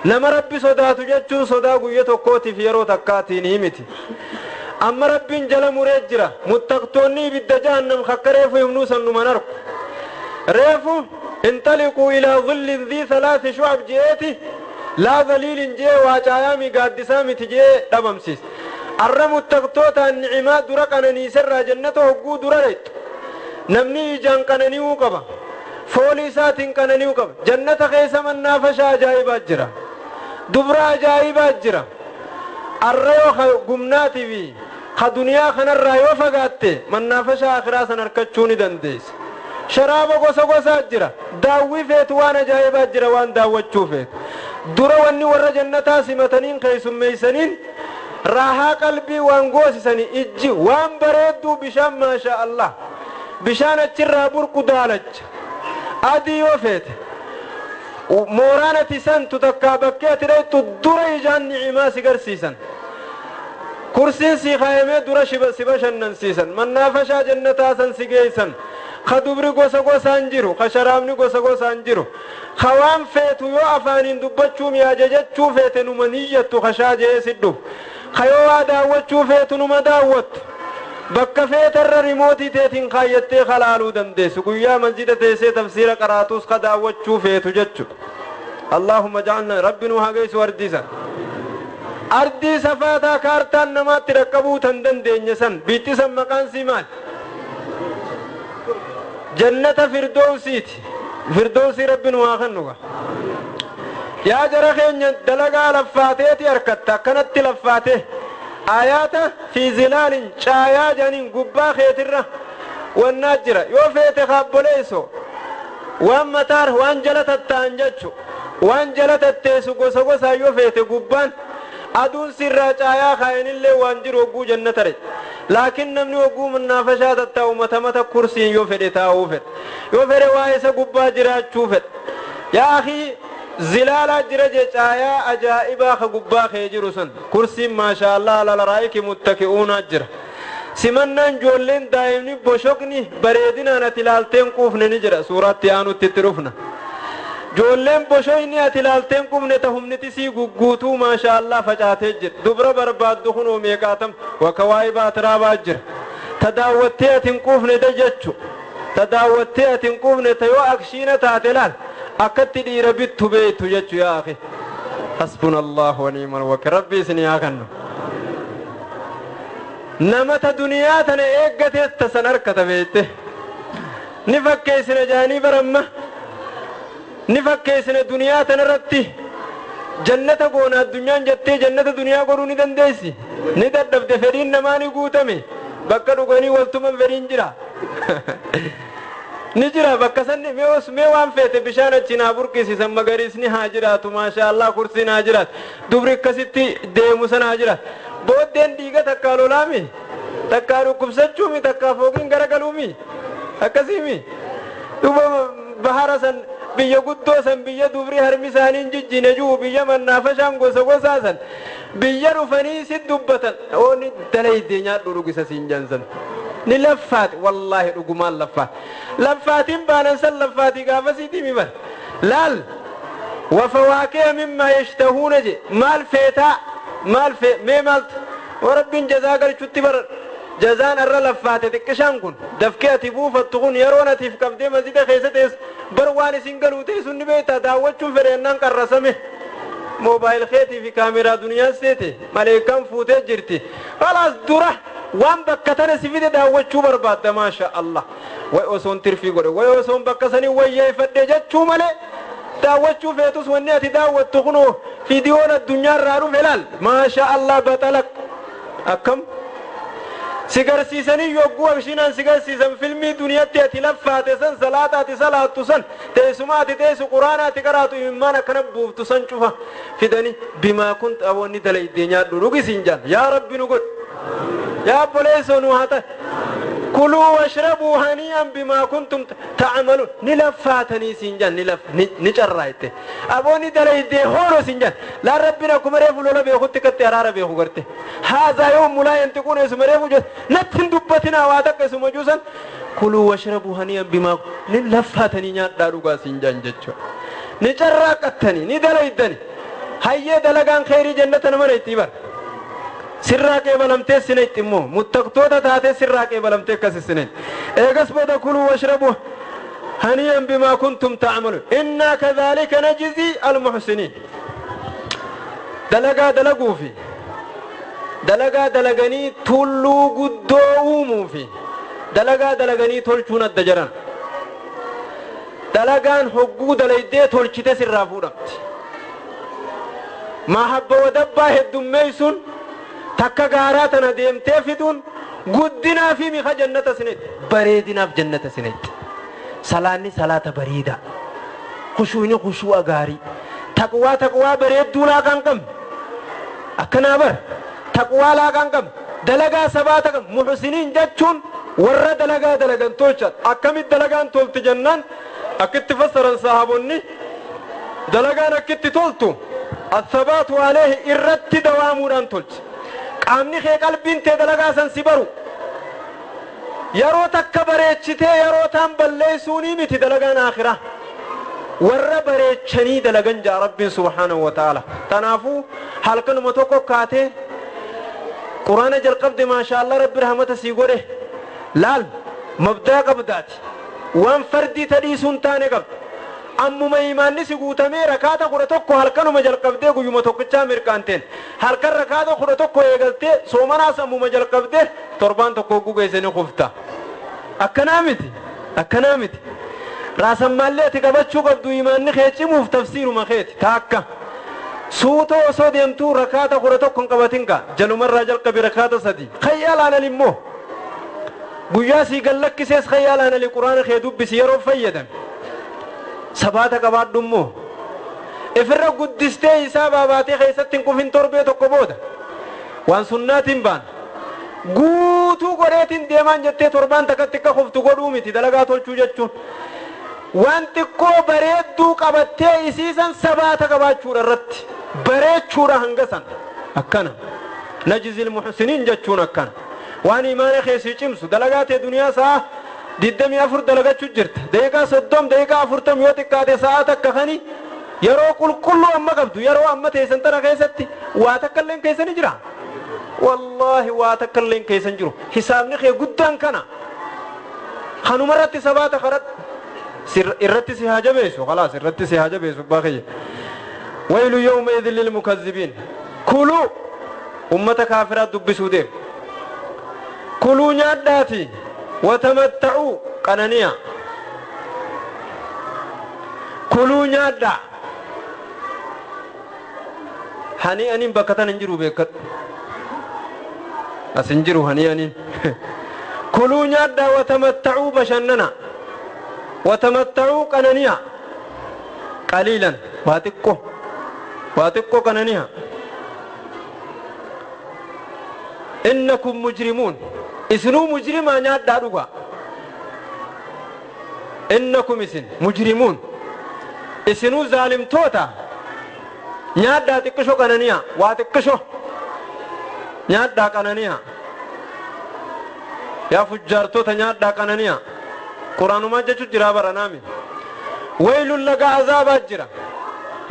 لما ربي صداتو جچو صدا قيه توكوتي في يرو تكاتي نيمتي اما ربي جل مريجرا متقتوني بالجهنم خكريف يمنوسن منرك ريفو انطلقوا الى ظل ذي ثلاث شعب جيتي لا ذليل جي واجايامي قادسامي تجي دبمسيس الرم التقطوتا النعمات درقنا سر جنته وقود رريت نمني جان قنني وقبا فوليسات قنني وقبا جنة خيسة من نافشا جايبات جرا دبرا جايبات جرا الريو قمناتي بي خدنيا خنا الرايو فقاتي من نافشا آخراسا نركتشوني دنديس شراب غوسا غوسا جرا داوي فيت وانا جايبات جرا وان داوتشو فيت درا وني ور جنتا سمتنين خيسم ميسنين راها قلبي وان غوسسني اجي وان بريدو بشام ما شاء الله بشان اچرا برق دالج ادي وفيت مورانتي سنت تكابكيت ريت درا جان نعما سغرسيسن كرسي سي خايمه درا شبشنن سيسن من نافشا جنتا سن سيگيسن خدبري غوسا غوسا انجيرو خشرامني غوسا غوسا انجيرو خوان فيتو يو افانين دبچو مياججچو فيتنو منيتو خشاجه سدو خيو داوچو فيتنو مداوت بك فيتر ريموتي تيتين خايته خلالو دندس غيا مسجد تيسه تفسير قراتوس خداوچو فيتو جچو اللهم اجعلنا ربنا هاغيس ورديسا اردي صفاتا كارتان نما تركبو تندن دنيسن بيتسن مكان سيمال جنة فردوسيت فردوسي ربنا واخنوغا يا جرخين دلغا لفاتي اركتا كانت لفاته آيات في ظلال شايا جنين غبا خيتره والناجره يو فيت خابليسو وان متار وان جلت تانجچو وان جلت تيسو غوسا غوسا يو فيت غبان ادون سرا شايا خاين اللي وان جرو غو جنة ري لكن نمني وغو منافشا تتاو متمت كرسي يو فدي تاو فد يو فدي وايسا غبا جراچو فد يا اخي زلالا جرج چايا عجائبا خغبا خيجرسن كرسي ما شاء الله على رايك متكئون اجر سمنن جولين دايمني بوشقني بريدنا نتلالتين قوفن نجرا سورات انو تترفنا جولين بوشويني اتلالتين قوفن تهمنتي سي غوغوتو ما شاء الله فجاته جر دبر برباد دخنو ميقاتم وكوايب اتراب اجر تداوتي قوفن دجچو تداوتي قوفن تيو اكشينه تاتلال أكتي دي ربي تبيت يجو يا أخي حسبنا الله ونعم الوكيل ربي سني أخنو نمت دنيا تنا إيجت تسنر كتبيته نفكي سن جاني برمة نفكي سن دنيا تنا رتي جنة قونا الدنيا جتة جنة دنيا قروني دندسي ندرب دفرين نماني قوتمي بكرو غني والتمن فرين جرا Ni jira bakka sanni mee waan feete bishaan achi naa burqisiisan magariisni haa jiraatu maashaallah kursiin haa jiraatu dubri akkasitti deemu sana haa jiraatu booddeen dhiiga takkaa lolaami takkaa dhukkubsachuumi takkaa fooqiin garagaluumi akkasiimi duba bahara san biyya guddoo san biyya dubri harmi isaanii hin jijjiine jiru biyya mannaafashaan gosa gosaa san biyya dhufanii si dubbatan ooni dalaydee nyaadhu dhugisa siin jansan ni laffaati wallaahi dhugumaan laffaati laffaatiin baanan san laffaatii gaafasiitii mi bar laal wafawaakee mimmaa yashtahuuna je maal feetaa maal fee mee maaltu warabbiin jazaa galchutti bar jazaan arra laffaate xiqqishaan kun dafkee ati buufattu kun yeroon atiif qabdee masjida keessa teessu bar waan isin galuu teessu ni beektaa daawwachuun fedheennaan qarrasame moobaayil keetii fi kaameraa duniyaa seete maleekaan fuutee jirti khalaas dura waan bakka tana si fide daawwachuu barbaadda maasha Allah way osoon tirfii godhe way osoon bakka sanii wayyeeffadhe jechuu malee daawwachuu feetus wanni ati daawwattu kunoo fiidiyoon addunyaarraa dhufe laal maasha Allah baxalaq akkam si garsiisanii yogguu abshiinaan si garsiisan filmii duniyaatti ati laffaate san salaata ati salaattu san teessuma ati teessu quraana ati qaraatu imimmaan akkana buuftu san cufa fidanii bimaa kun xaboonni dalaydee nyaadhu dhugisiin jaan yaa rabbi nu godhu yaa obboleessoo nu haa ta'e kuluu washrabuu hanii'an bimaa kuntum ta'amaluun ni laffaatanii siin jaan ni carraayte aboonni dalaydee hoolo siin jaan laan rabbiin akkuma reefu lola beekutti katti araara beeku garte haazaa yoomu laa yantiquun isuma reefu jedhu natti hin dubbatinaa waa takka isuma juusan kuluu washrabuu hanii'an bimaa ni laffaatanii nyaadhaa dhugaa siin jaan jechuudha ni carraaqattanii ni dalaydani hayyee dalagaan kheyrii jannata nama itti bara sirraa qeebalamtee sinetti immoo muttaqtoota taatee sirraa qeebalamtee akkas sinetti eegas booda kuluu washrabu hanii'an bimaa kuntum ta'maluun innaa kadhaalika najzii almuhsiniin dalagaa dalaguufi dalagaa dalaganii tulluu guddoo uumuufi dalagaa dalaganii tolchuun adda jaran dalagaan hogguu dalaydee tolchite sirraa fuudhamti mahabba wadabbaa heddummeeysuun takka gaaraa tana deemtee fiduun guddinaa fi miha jannata sinetti bareedinaaf jannata sinetti salaanni salaata bareedaa khushuuni khushu'a gaarii taqwaa taqwaa bareedduu laaqaan qabne akkanaa bar taqwaa laaqaan qabne dalagaa sabaata qabne muhsiniin jechuun warra dalagaa dalagan tolchan akkamitti dalagaan tolti jennaan akkitti fassaran sahaabonni dalagaan akkitti toltu assabaatu aleehi irratti dawaamuudhaan tolchi qaamni kee qalbiin tee dalagaa san si baru yeroo takka bareechitee yeroo taan balleessuunii miti dalagaan akhiraa warra bareechanii dalagan jaa rabbiin subhaanahu wa ta'ala tanaafuu halkanuma tokko kaatee quraana jalqabde maashaallah rabbi rahmata sii godhe laal mabdaa qabdaati waan fardii tadhiisuun taane qabda ammuma imaanni si guutamee rakaata 11 halkanuma jalqabdee guyyuma tokkichaa mirqaanteen halkan rakaata 11 eegaltee soomanaas ammuma jalqabdee torbaan tokko gugeessanii kufta akkanaa miti akkanaa miti raasammaallee ati qabachuu qabdu imaanni kee cimuuf tafsiiruma keeti taakka suutoo osoo deemtuu rakaata 11 hin qabatin kaa jalumarraa jalqabi rakaata 3 khayyaalaanal immoo guyyaa sii gallakkisees khayyaalaanali quraana kee dubbisi yeroo fayyadame sabaata qabaadhu immoo ifirra guddistee isaa baabaatee keessatti hin kufin torbee tokko booda waan sunnaatiin baan guutuu godheetiin deemaan jettee torbaan takkatti akka kuftu godhuu miti dalagaa tolchuu jechuun waan xiqqoo bareedduu qabattee isiisan sabaata qabaachuudha irratti bareechuudha hanga san akkana najzil muhsiniin jechuun akkana waan imaana keessii cimsu dalagaa tee duniyaa sa'a 24 dalagachuu jirta daqiiqaa 30 daqiiqaa 40 yoo xiqqaate sa'a takka kani yeroo qulqulluu amma qabdu yeroo amma teessan tana keessatti waa takka illeen keessani jira wallaahi waa takka illeen keessan jiru hisaabni kee guddaan kana kanumarratti sabaata kadhadhu irratti si haa jabeessu khalaas irratti si haa jabeessu abbaa kiyya waylu yawma idhin lilmukazzibiin kuluu ummata kaafiraa dubbisuu deem kuluu nyaadhaati watamatta'uu qananiya kuluu nyaadhaa hani anin bakka tan hin jiru beekadhu as hin jiru hani anin kuluu nyaadhaa watamatta'uu bashannana Watamatta'uu qanani'a qaliilan, waa xiqqoo, waa xiqqoo qanani'a. Innakum mujrimuun, isinuu mujrimaa, nyaadhaa dhugaa. Innakum isin mujrimuun, isinuu zaalimtoota, nyaadhaa xiqqisho qanani'a, waa xiqqisho nyaadhaa qanani'a. Yaa fujjaartoota, nyaadhaa qanani'a. Quraanumaa jechu jira baranaami. Waylun, laga azaabaa jira,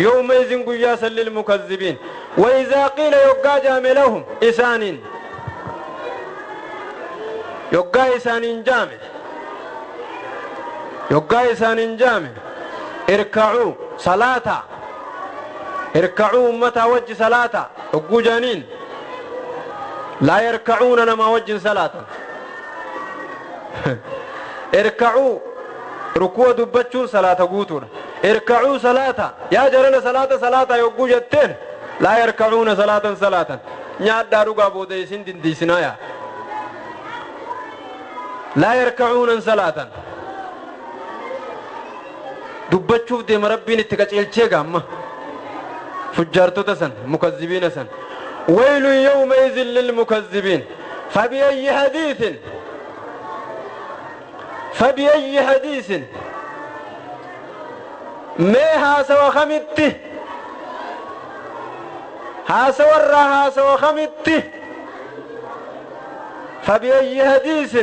yawmaizin guyyaa san, lilmukazzibiin. وإذا قيل yoggaa jaame, لهم isaaniin, yoggaa isaaniin jaame, yoggaa isaaniin jaame, اركعوا salaata, اركعوا ummataa wajji salaata yogguu jaaniin, لا يركعون namaa wajjin salaatan. اركعوا rukuwa dubbachuun salaata guutuudha. اركعوا salaata, yaa jarana salaata salaata yogguu jetteen, لا يركعون salaatan salaatan. Nyaadhaa dhugaa, booda isin dindiisinaaya. لا يركعون salaatan dubbachuuf deema. Rabbiin itti qaceelchee gaamma fujjaartota san, mukazzibiina san. ويل يومئذ للمكذبين. فبأي حديث، فبأي حديث، mee haasawa kamitti, haasawarraa haasawa kamitti, فبأي حديث،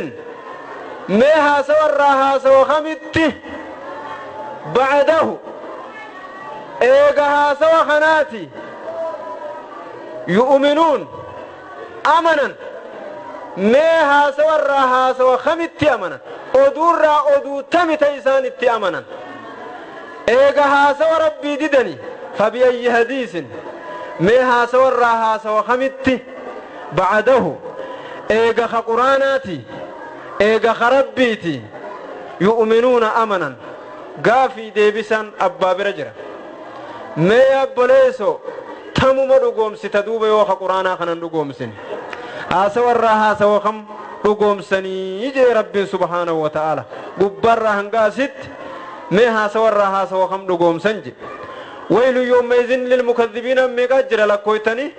mee haasawarraa haasawa kamitti, بعده eega haasawa kanaati, يؤمنون amanan? Mee haasawarraa haasawa kamitti amanan? Oduurraa oduu tamita isaan itti amanan eega haasawa Rabbii didani? فبأي حديث، mee haasawarraa haasawa kamitti, بعده eega ka quraanaati, eega ka Rabbiiti, يؤمنون amanan? Gaafii deebisan abbaa bira jira. Mee abboleeso, tamuma dhugoomsita duuba yoo ka quraanaa kanan dhugoomsine? Haasawarraa haasawa kam dhugoomsanii jee Rabbiin سبحانه وتعالى gubbarraa hanga asitti. Mee haasawarraa haasawa kam dhugoomsan je? ويل يومئذ للمكذبين meeqaa jira? Lakkooytanii,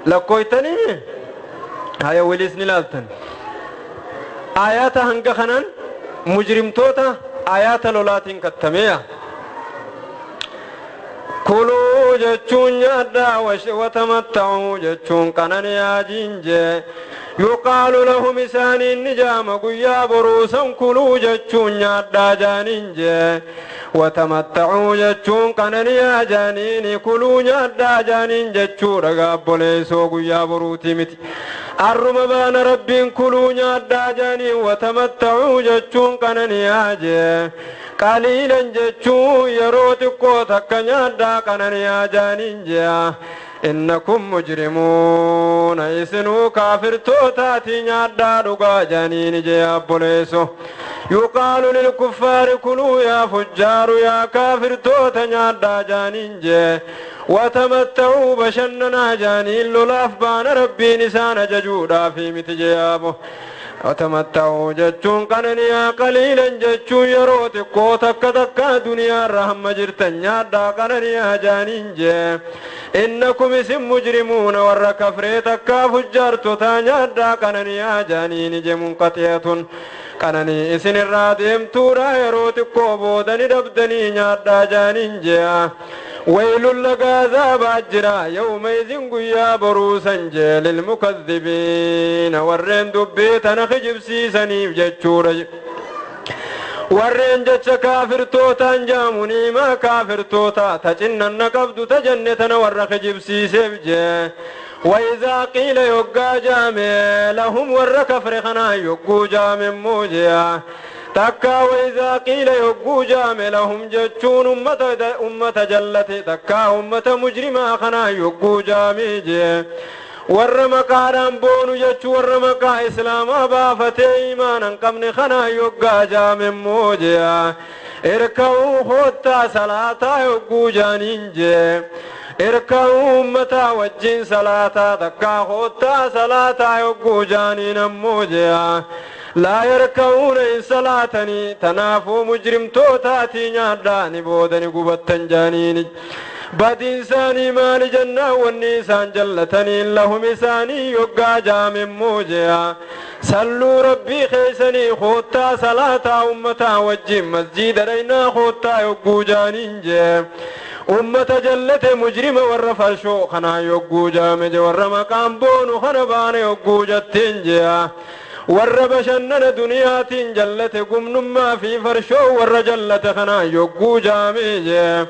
lakkooytanii haya waliis ni laaltan. Aayaata hanga kanaan mujrimtoota aayaata lolaatiin kattameeya. كلوا jechuun nyaadhaa, وتمتعوا jechuun qananiyaa jiinjee. يقال لهم isaaniin ni jaama guyyaa boruusan, كلوا jechuun nyaadhaa jaaniin jee, وتمتعوا jechuun qananiyaa jaaniini. كلوا nyaadhaa jaaniin jechuudha gaabboleessoo, guyyaa boruutii miti, arruma baana. Rabbiin كلوا nyaadhaa jaaniin, وتمتعوا jechuun qananiyaa jee, قليلا jechuun yeroo xiqqoo takka nyaadhaa qananiyaa jaaniin jee. إنكم مجرمون, isinuu kaafirtootaati, nyaadhaa dhugaa jaaniin jee abboleeso. يقال للكفار كلوا, yaa fujjaaru, yaa kaafirtoota, nyaadhaa jaaniin jee, وتمتعوا bashannanaa jaaniin. Lolaaf baana, Rabbiin isaan ajajuudhaafi miti jee abo. وتمتعوا jechuun qananiyaa, قليلا jechuun yeroo xiqqoo takka takka duniyaarra hamma jirtan nyaadhaa qananiyaa jaaniin jee. إنكم isin مجرمون warra kafree takkaa fujjaartotaa, nyaadhaa qananiyaa jaaniin je. منقطعة qananii isin irraa deemtuudha, yeroo xiqqoo boodani dhabdanii, nyaadhaa jaaniin jee. ويل, laga azaabaa jira, يومئذ guyyaa boruusan jee, للمكذبين warreen dubbii tana kijibsiisaniif jechuudha. Warreen jecha kaafirtootaan jaamu niimaa kaafirtoota ta cinnanna qabdu ta jenne tana warra kijibsiiseef jee. وإذا قيل yoggaa jaame, لهم warra kafre kanaa yogguu jaame immoo takka, وإذا قيل yogguu jaame, لهم jechuun ummata jallate takka ummata mujrimaa kanaa yogguu jaame jee, warra maqaadhaan boonu jechuu, warra maqaa islaamaa baafatee iimaana hin qabne kanaa yoggaa jaame immoo jee, اركعوا koottaa salaataa yogguu jaaniin jee, اركعوا ummataa wajjin salaataa takkaa koottaa salaataa yogguu jaaniin ammoo jee. Laa yarka'uuna hin salaatanii tanaafuu mujrimtootaatii nyaadhaani boodani gubattan jaaniini. Badiin isaanii maali jennaan wanni isaan jallataniin lahum isaanii yoggaa jaamemmoo jea. Salluu rabbii keeysanii koottaa salaataa ummataa wajjin masjiida dhaynaa koottaa yogguu jaaniin jee. Ummata jallate mujrima warra farshoo kanaa yogguu jaame je warra maqaan boonu kana baane yogguu jetteen jea. Warra bashannana duniyaatiin jallate gumnummaa fi farshoo warra jallate kanaa yogguu jaame jee.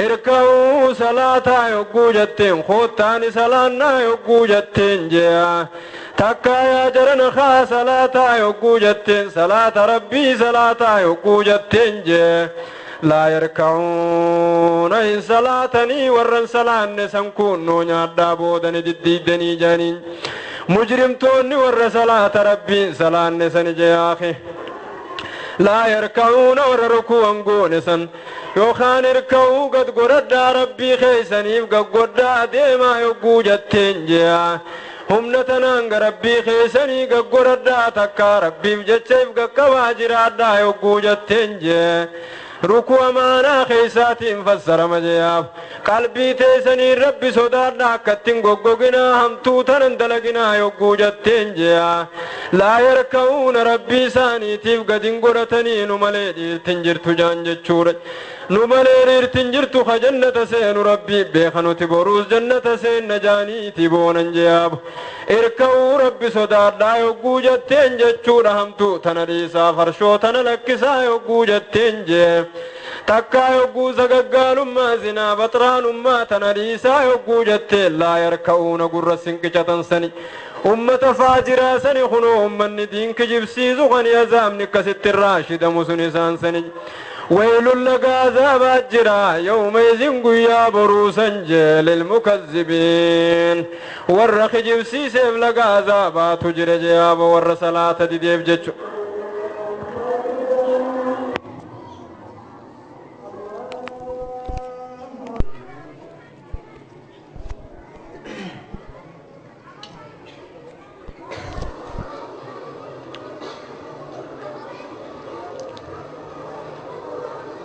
Irka'uu salaataa yogguu jetteen koottaani salaannaa yogguu jetteen jea. Takkaa yaa jarana kaa salaataa yogguu jetteen salaata rabbii salaataa yogguu jetteen jee. Laa yarka'uuna hin salaatanii warran salaanne san kunnoo nyaadhaa boodani diddiidanii jaaniin. Mujrimtoonni warra salaata rabbiin salaanne sani jeyaake. Laa yarka'uuna warra rukuwan goone san yookaan irka'uu gad godhadhaa rabbii keeysaniif gaggodhaa deemaa yogguu jetteen jea. Humna tanaan ga rabbii keeysanii gaggodhadhaa takkaa rabbiif jecha if gaqqabaa jiraadhaa yogguu jetteen jee. Rukuu amaanaa keeysaatiin fassarama jeyaaf. Qalbii teessanii rabbi sodaadhaa akkattiin goggoginaa hamtuu tanan dalaginaa yogguu jetteen jeya. Laa yarka'uuna rabbii isaaniitiif gadin godhatanii nu malee dhiirtin jirtu jaan jechuudha. Nu malee dhiirtin jirtu ka jannata seenu rabbii beeka nuti boruus jannata seenna jaaniiti boonan jeyaaf. Irka'uu rabbi sodaadhaa yogguu jetteen jechuudha hamtuu tana dhiisaa farshoo tana lakkisaa yogguu jetteen jee. Takkaa yogguu sagaggaalummaa zinaa baxraanummaa tana dhiisaa yogguu jetteen laa yarka'uuna gurra sinqicatan sani. Ummata faajiraa sani kunoo ummanni diin kijibsiisu kan azaabni akkasitti irraa shidamu sun isaan sani. Waylun laga azaabaa jira yawma izin guyyaa boruusan jee lilmukazzibiin. Warra kijibsiiseef laga azaabaatu jira jeyaaba warra salaata dideef jechu.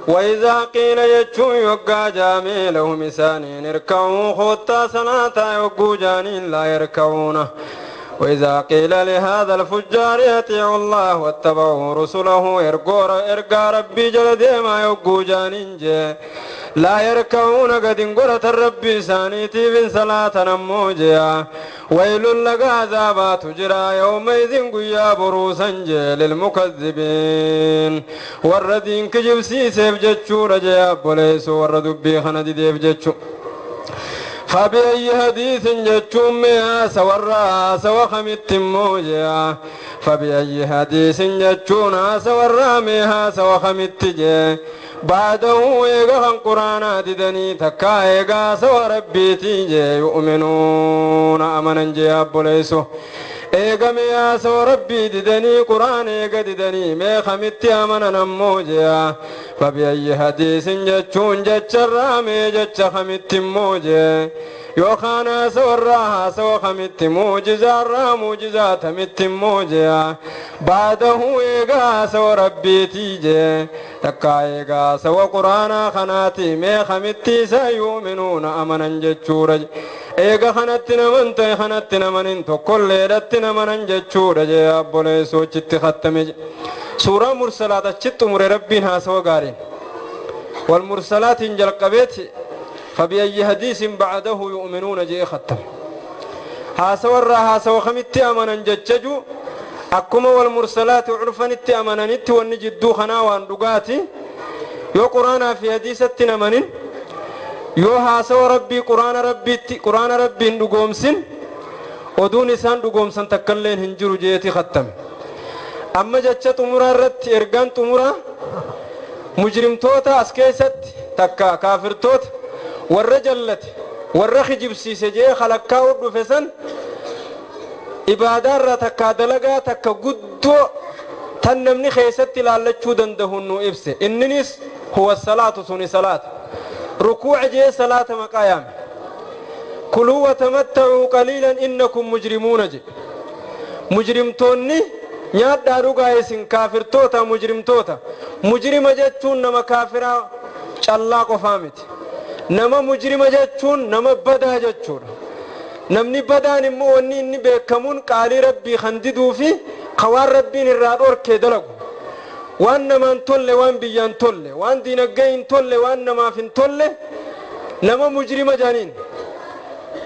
وإذا قيل يجون يقا جامي لهم إسانين اركعوا خطا صلاة يقو جانين لا يركعون. وإذا قيل لهذا الفجار أطيعوا الله واتبعوا رسله إرقى ربي جل ديما يقو جانين جي لا يركعون قد انقرت الربي سانيتي من صلاة نموجيا. ويل لك عذابات جرى يومئذ قيا بروسا جي للمكذبين. والردين كجب سيسيف جتشو رجيا بوليس والردبي خندي ديف جتشو. فبأي حديث جتشم سورا سوخمت موجيا. فبأي حديث جتشونا سورا مها سوخمت جي بعده إيغا قرآن ددني تكا إيغا سوى ربي جي يؤمنون أمنا جي أبوليسو. إيغا ميا سوى ربي ددني قرآن إيغا ددني مي خمت أمنا نموجيا. فبأي حديث جتشون جتشرا مي جتش خمت موجي يوخانا سوراها سو خمت موجزا را موجزات مت موجيا. بعده إيغا سو ربي تيجي تكا إيغا سو قرآن خناتي مي خمت سيؤمنون أمنا جتشورج. إيغا خنات نمنت خنات نمنين تقول ليلت نمنن جتشورج أبولي سوچت ختمج. سورة مرسلات أشت مر ربي هاسو غارين والمرسلات انجل قبيت فبأي حديث بعده يؤمنون جي ختم. هاسو الرا هاسو خمت أمنا جتشجو أكما والمرسلات عرفنت أمنا نت ونجدو خنا وان دقاتي يو قرآن في حديثة نمنين يو هاسو ربي قرآن ربي قرآن ربي ندقومسن ودون إسان دقومسن تكلين هنجرو جيتي ختم. أما جتشت أمورا رت إرغان تمورا مجرم توتا أسكيست تكا كافر توت والرجلت والرخجب سيسجي خلقا ودفسن إبادار تكا دلقا تكا قدو تنمني خيست لالتشو دندهنو إبسي. إننس هو الصلاة سني صلاة ركوع جي صلاة مقايام. كلوا وتمتعوا قليلا إنكم مجرمون جي مجرم توني Nyaadhaa dhugaa isin kaafirtoota, mujrimtoota. Mujrima jechuun nama kaafiraa callaa qofaa miti. Nama mujrima jechuun nama badaa jechuudha. Namni badaan immoo wanni inni beekamuun qaalii Rabbii kan diduu fi kawaan Rabbiin irraa dhorkee dalagu. Waan namaan tolle, waan biyyaan tolle, waan diinagdee hin tolle, waan namaaf hin tolle nama mujrima jaaniin.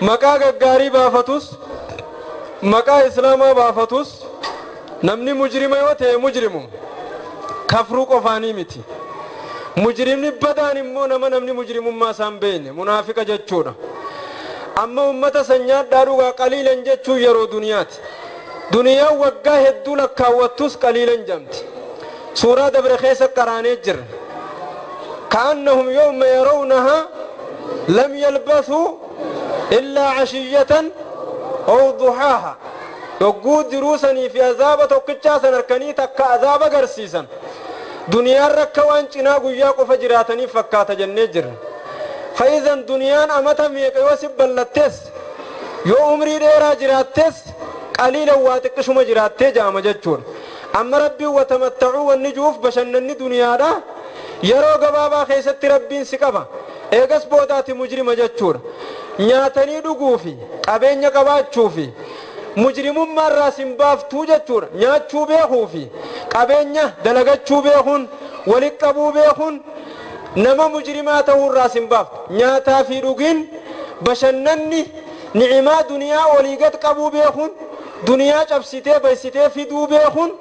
Maqaa gaggaarii baafatus, maqaa islaamaa baafatus, namni mujrima yoo ta'e mujrimu kafruu qofaanii miti. Mujrimni badaan immoo nama namni mujrimummaa isaan beekne, munaafiqa jechuudha. Amma ummata san nyaadhaa dhugaa qaliilan jechuun yeroo duniyaati. Duniyaan waggaa hedduu lakkaawwattus qaliilan jamti. Suuraa dabre keessa qaraanee jirra. Ka'annahum yawma yarawnahaa lam yalbasuu illaa cashiyyatan aw duhaaha. Yogguu diruu sanii fi azaaba tokkichaa san harkanii takka azaaba agarsiisan, duniyaan rakka waan cinaa guyyaa qofa jiraataniif fakkaata jennee jirra. Fa'izan duniyaan amata meeqa yoo si ballattees, yoo umrii dheeraa jiraattees, qaliilan waa xiqqishuma jiraattee jaama jechuudha. Amma Rabbiin watamattacuu wanni juuf bashannanni duniyaadha yeroo gabaabaa keessatti Rabbiin si qaba, eegas boodaati mujrima jechuudha. Nyaatanii dhuguufi qabeenya qabaachuufi mujrimummaarraa sin baaftuu jechuudha. Nyaachuu beekuufi qabeenya dalagachuu beekuun, walit qabuu beekuun nama mujrimaa ta'uurraa sin baaftu. Nyaataa fi dhugiin, bashannanni, ni'imaa duniyaa olii gad qabuu beekuun, duniyaa cabsitee baysitee fiduu beekuun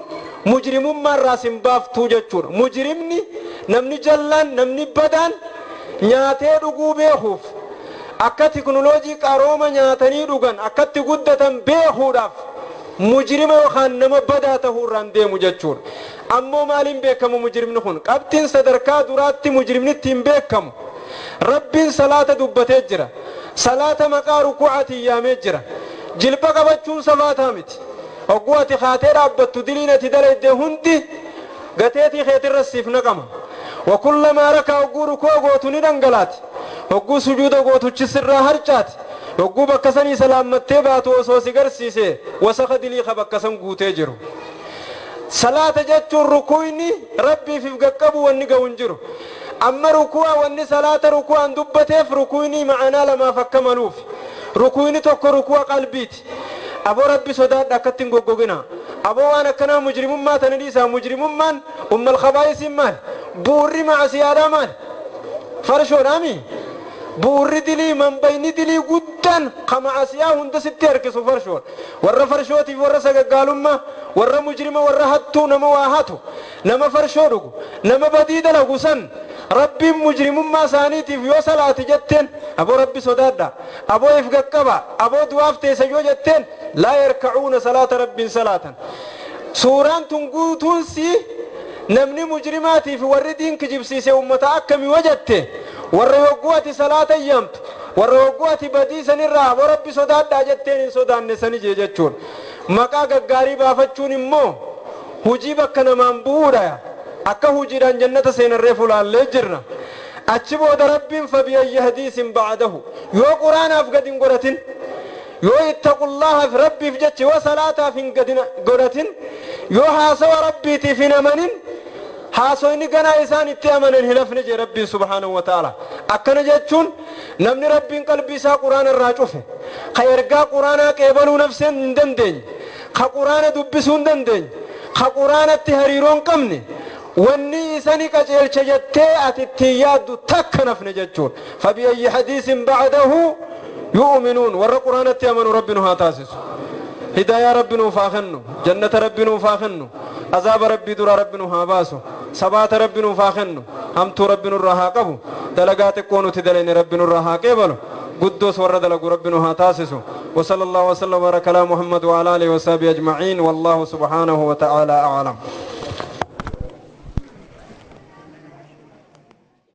mujrimummaarraa sin baaftuu jechuudha. Mujrimni, namni jallaan, namni badaan nyaatee dhuguu beekuuf, akka tiknoloojii qarooma nyaatanii dhugan akkatti guddatan beekuudhaaf mujrima yookaan nama badaa ta'uurraan deemu jechuudha. Ammoo maaliin beekamu mujrimni kun? Qabxiin sadarkaa duraatti mujrimni ittiin beekamu, Rabbiin salaata dubbatee jira. Salaata maqaa rukuucaatiin yaamee jira. Jilba qabachuun salaataa miti. Hogguu ati kaatee dhaabbattu diliin ati dalayde hundi gateetii keetirra siif naqama. Wakullamaa rakaa, hogguu rukuu gootu ni dhangalaati. Hogguu sujuuda gootuchi sirraa harcaati. Hogguu bakka sanii salaammattee baatu osoo si garsiise wasaka dilii ka bakka san guutee jiru. Salaata jechuun rukuuyni Rabbiif if qaqqabu wanni ga'u hin jiru. Amma ruku'a wanni salaata ruku'aan dubbateef rukuuyni ma'anaa lamaaf akka maluuf. Rukuuyni tokko ruku'a qalbiiti. Aboo Rabbi sodaadha, akkatti hin goggogina. Aboo waan akkanaa mujrimummaa tana dhiisaa. Mujrimummaan ummal khabaayisiin maali? Bu'urri macasiyaadhaa maali? Farshoodhaami. Bu'urri dilii, manbayni dilii guddaan ka macasiyaa hunda sitti harkisu farshoodha. Warra farshootiif, warra sagaggaalummaa, warra mujrima, warra hattuu, nama waa hatu, nama farshoo dhugu, nama badii dalagu san Rabbiin mujrimummaa isaaniitiif yoo salaati jetteen, aboo Rabbi sodaadha, aboo if qaqqaba, aboo du'aaf teessa yoo jetteen, laa yarkacuuna, salaata Rabbiin salaatan. Suuraan tun guutuun si namni mujrimaatiif warri diin kijibsiise ummata akkami yoo jette, warra yogguu ati salaata yaamtu, warra yogguu ati badii sanirraa aboo Rabbi sodaadhaa jetteen hin sodaanne sani jee jechuudha. Maqaa gaggaarii baafachuun immoo hujii bakka namaan bu'uudha. Akka hujiidhaan jannata seenarree fulaallee jirra. Achi booda Rabbiin fabi'ayyi hadiisin ba'adahu, yoo quraanaaf gad hin godhatin, yoo ittaqullaahaaf Rabbiif jecha yoo salaataaf hin gad godhatin, yoo haasawa Rabbiitiif hin amanin, haasoyni ganaa isaan itti amanan hin hafne jee Rabbiin subhaanahu wa ta'ala. Akkana jechuun namni Rabbiin qalbii isaa quraana irraa cufe, ka ergaa quraanaa qeebaluu nafseen hin dandeenye, ka quraana dubbisuu hin dandeenye, ka quraanatti hariiroo hin qabne, wanni isani qajeelche jettee ati ittiin yaaddu takka nafne jechuudha. Fabi'ayyi hadiisin ba'dahu yu'minuun. Warra quraanatti amanu Rabbi nu haa taasisu. Hidaayaa Rabbi nuuf haa kennu, jannata Rabbi nuuf haa kennu, azaaba Rabbii duraa Rabbi nu haa baasu, sabaata Rabbi nuuf haa kennu, hamtuu Rabbi nurraa haa qabu, dalagaa xiqqoo nuti dalayne Rabbi nurraa haa qeebalu, guddoos warra dalagu Rabbi nu haa taasisu. وصلى الله وسلم وبارك على محمد وعلى اله وصحبه اجمعين، والله سبحانه وتعالى اعلم.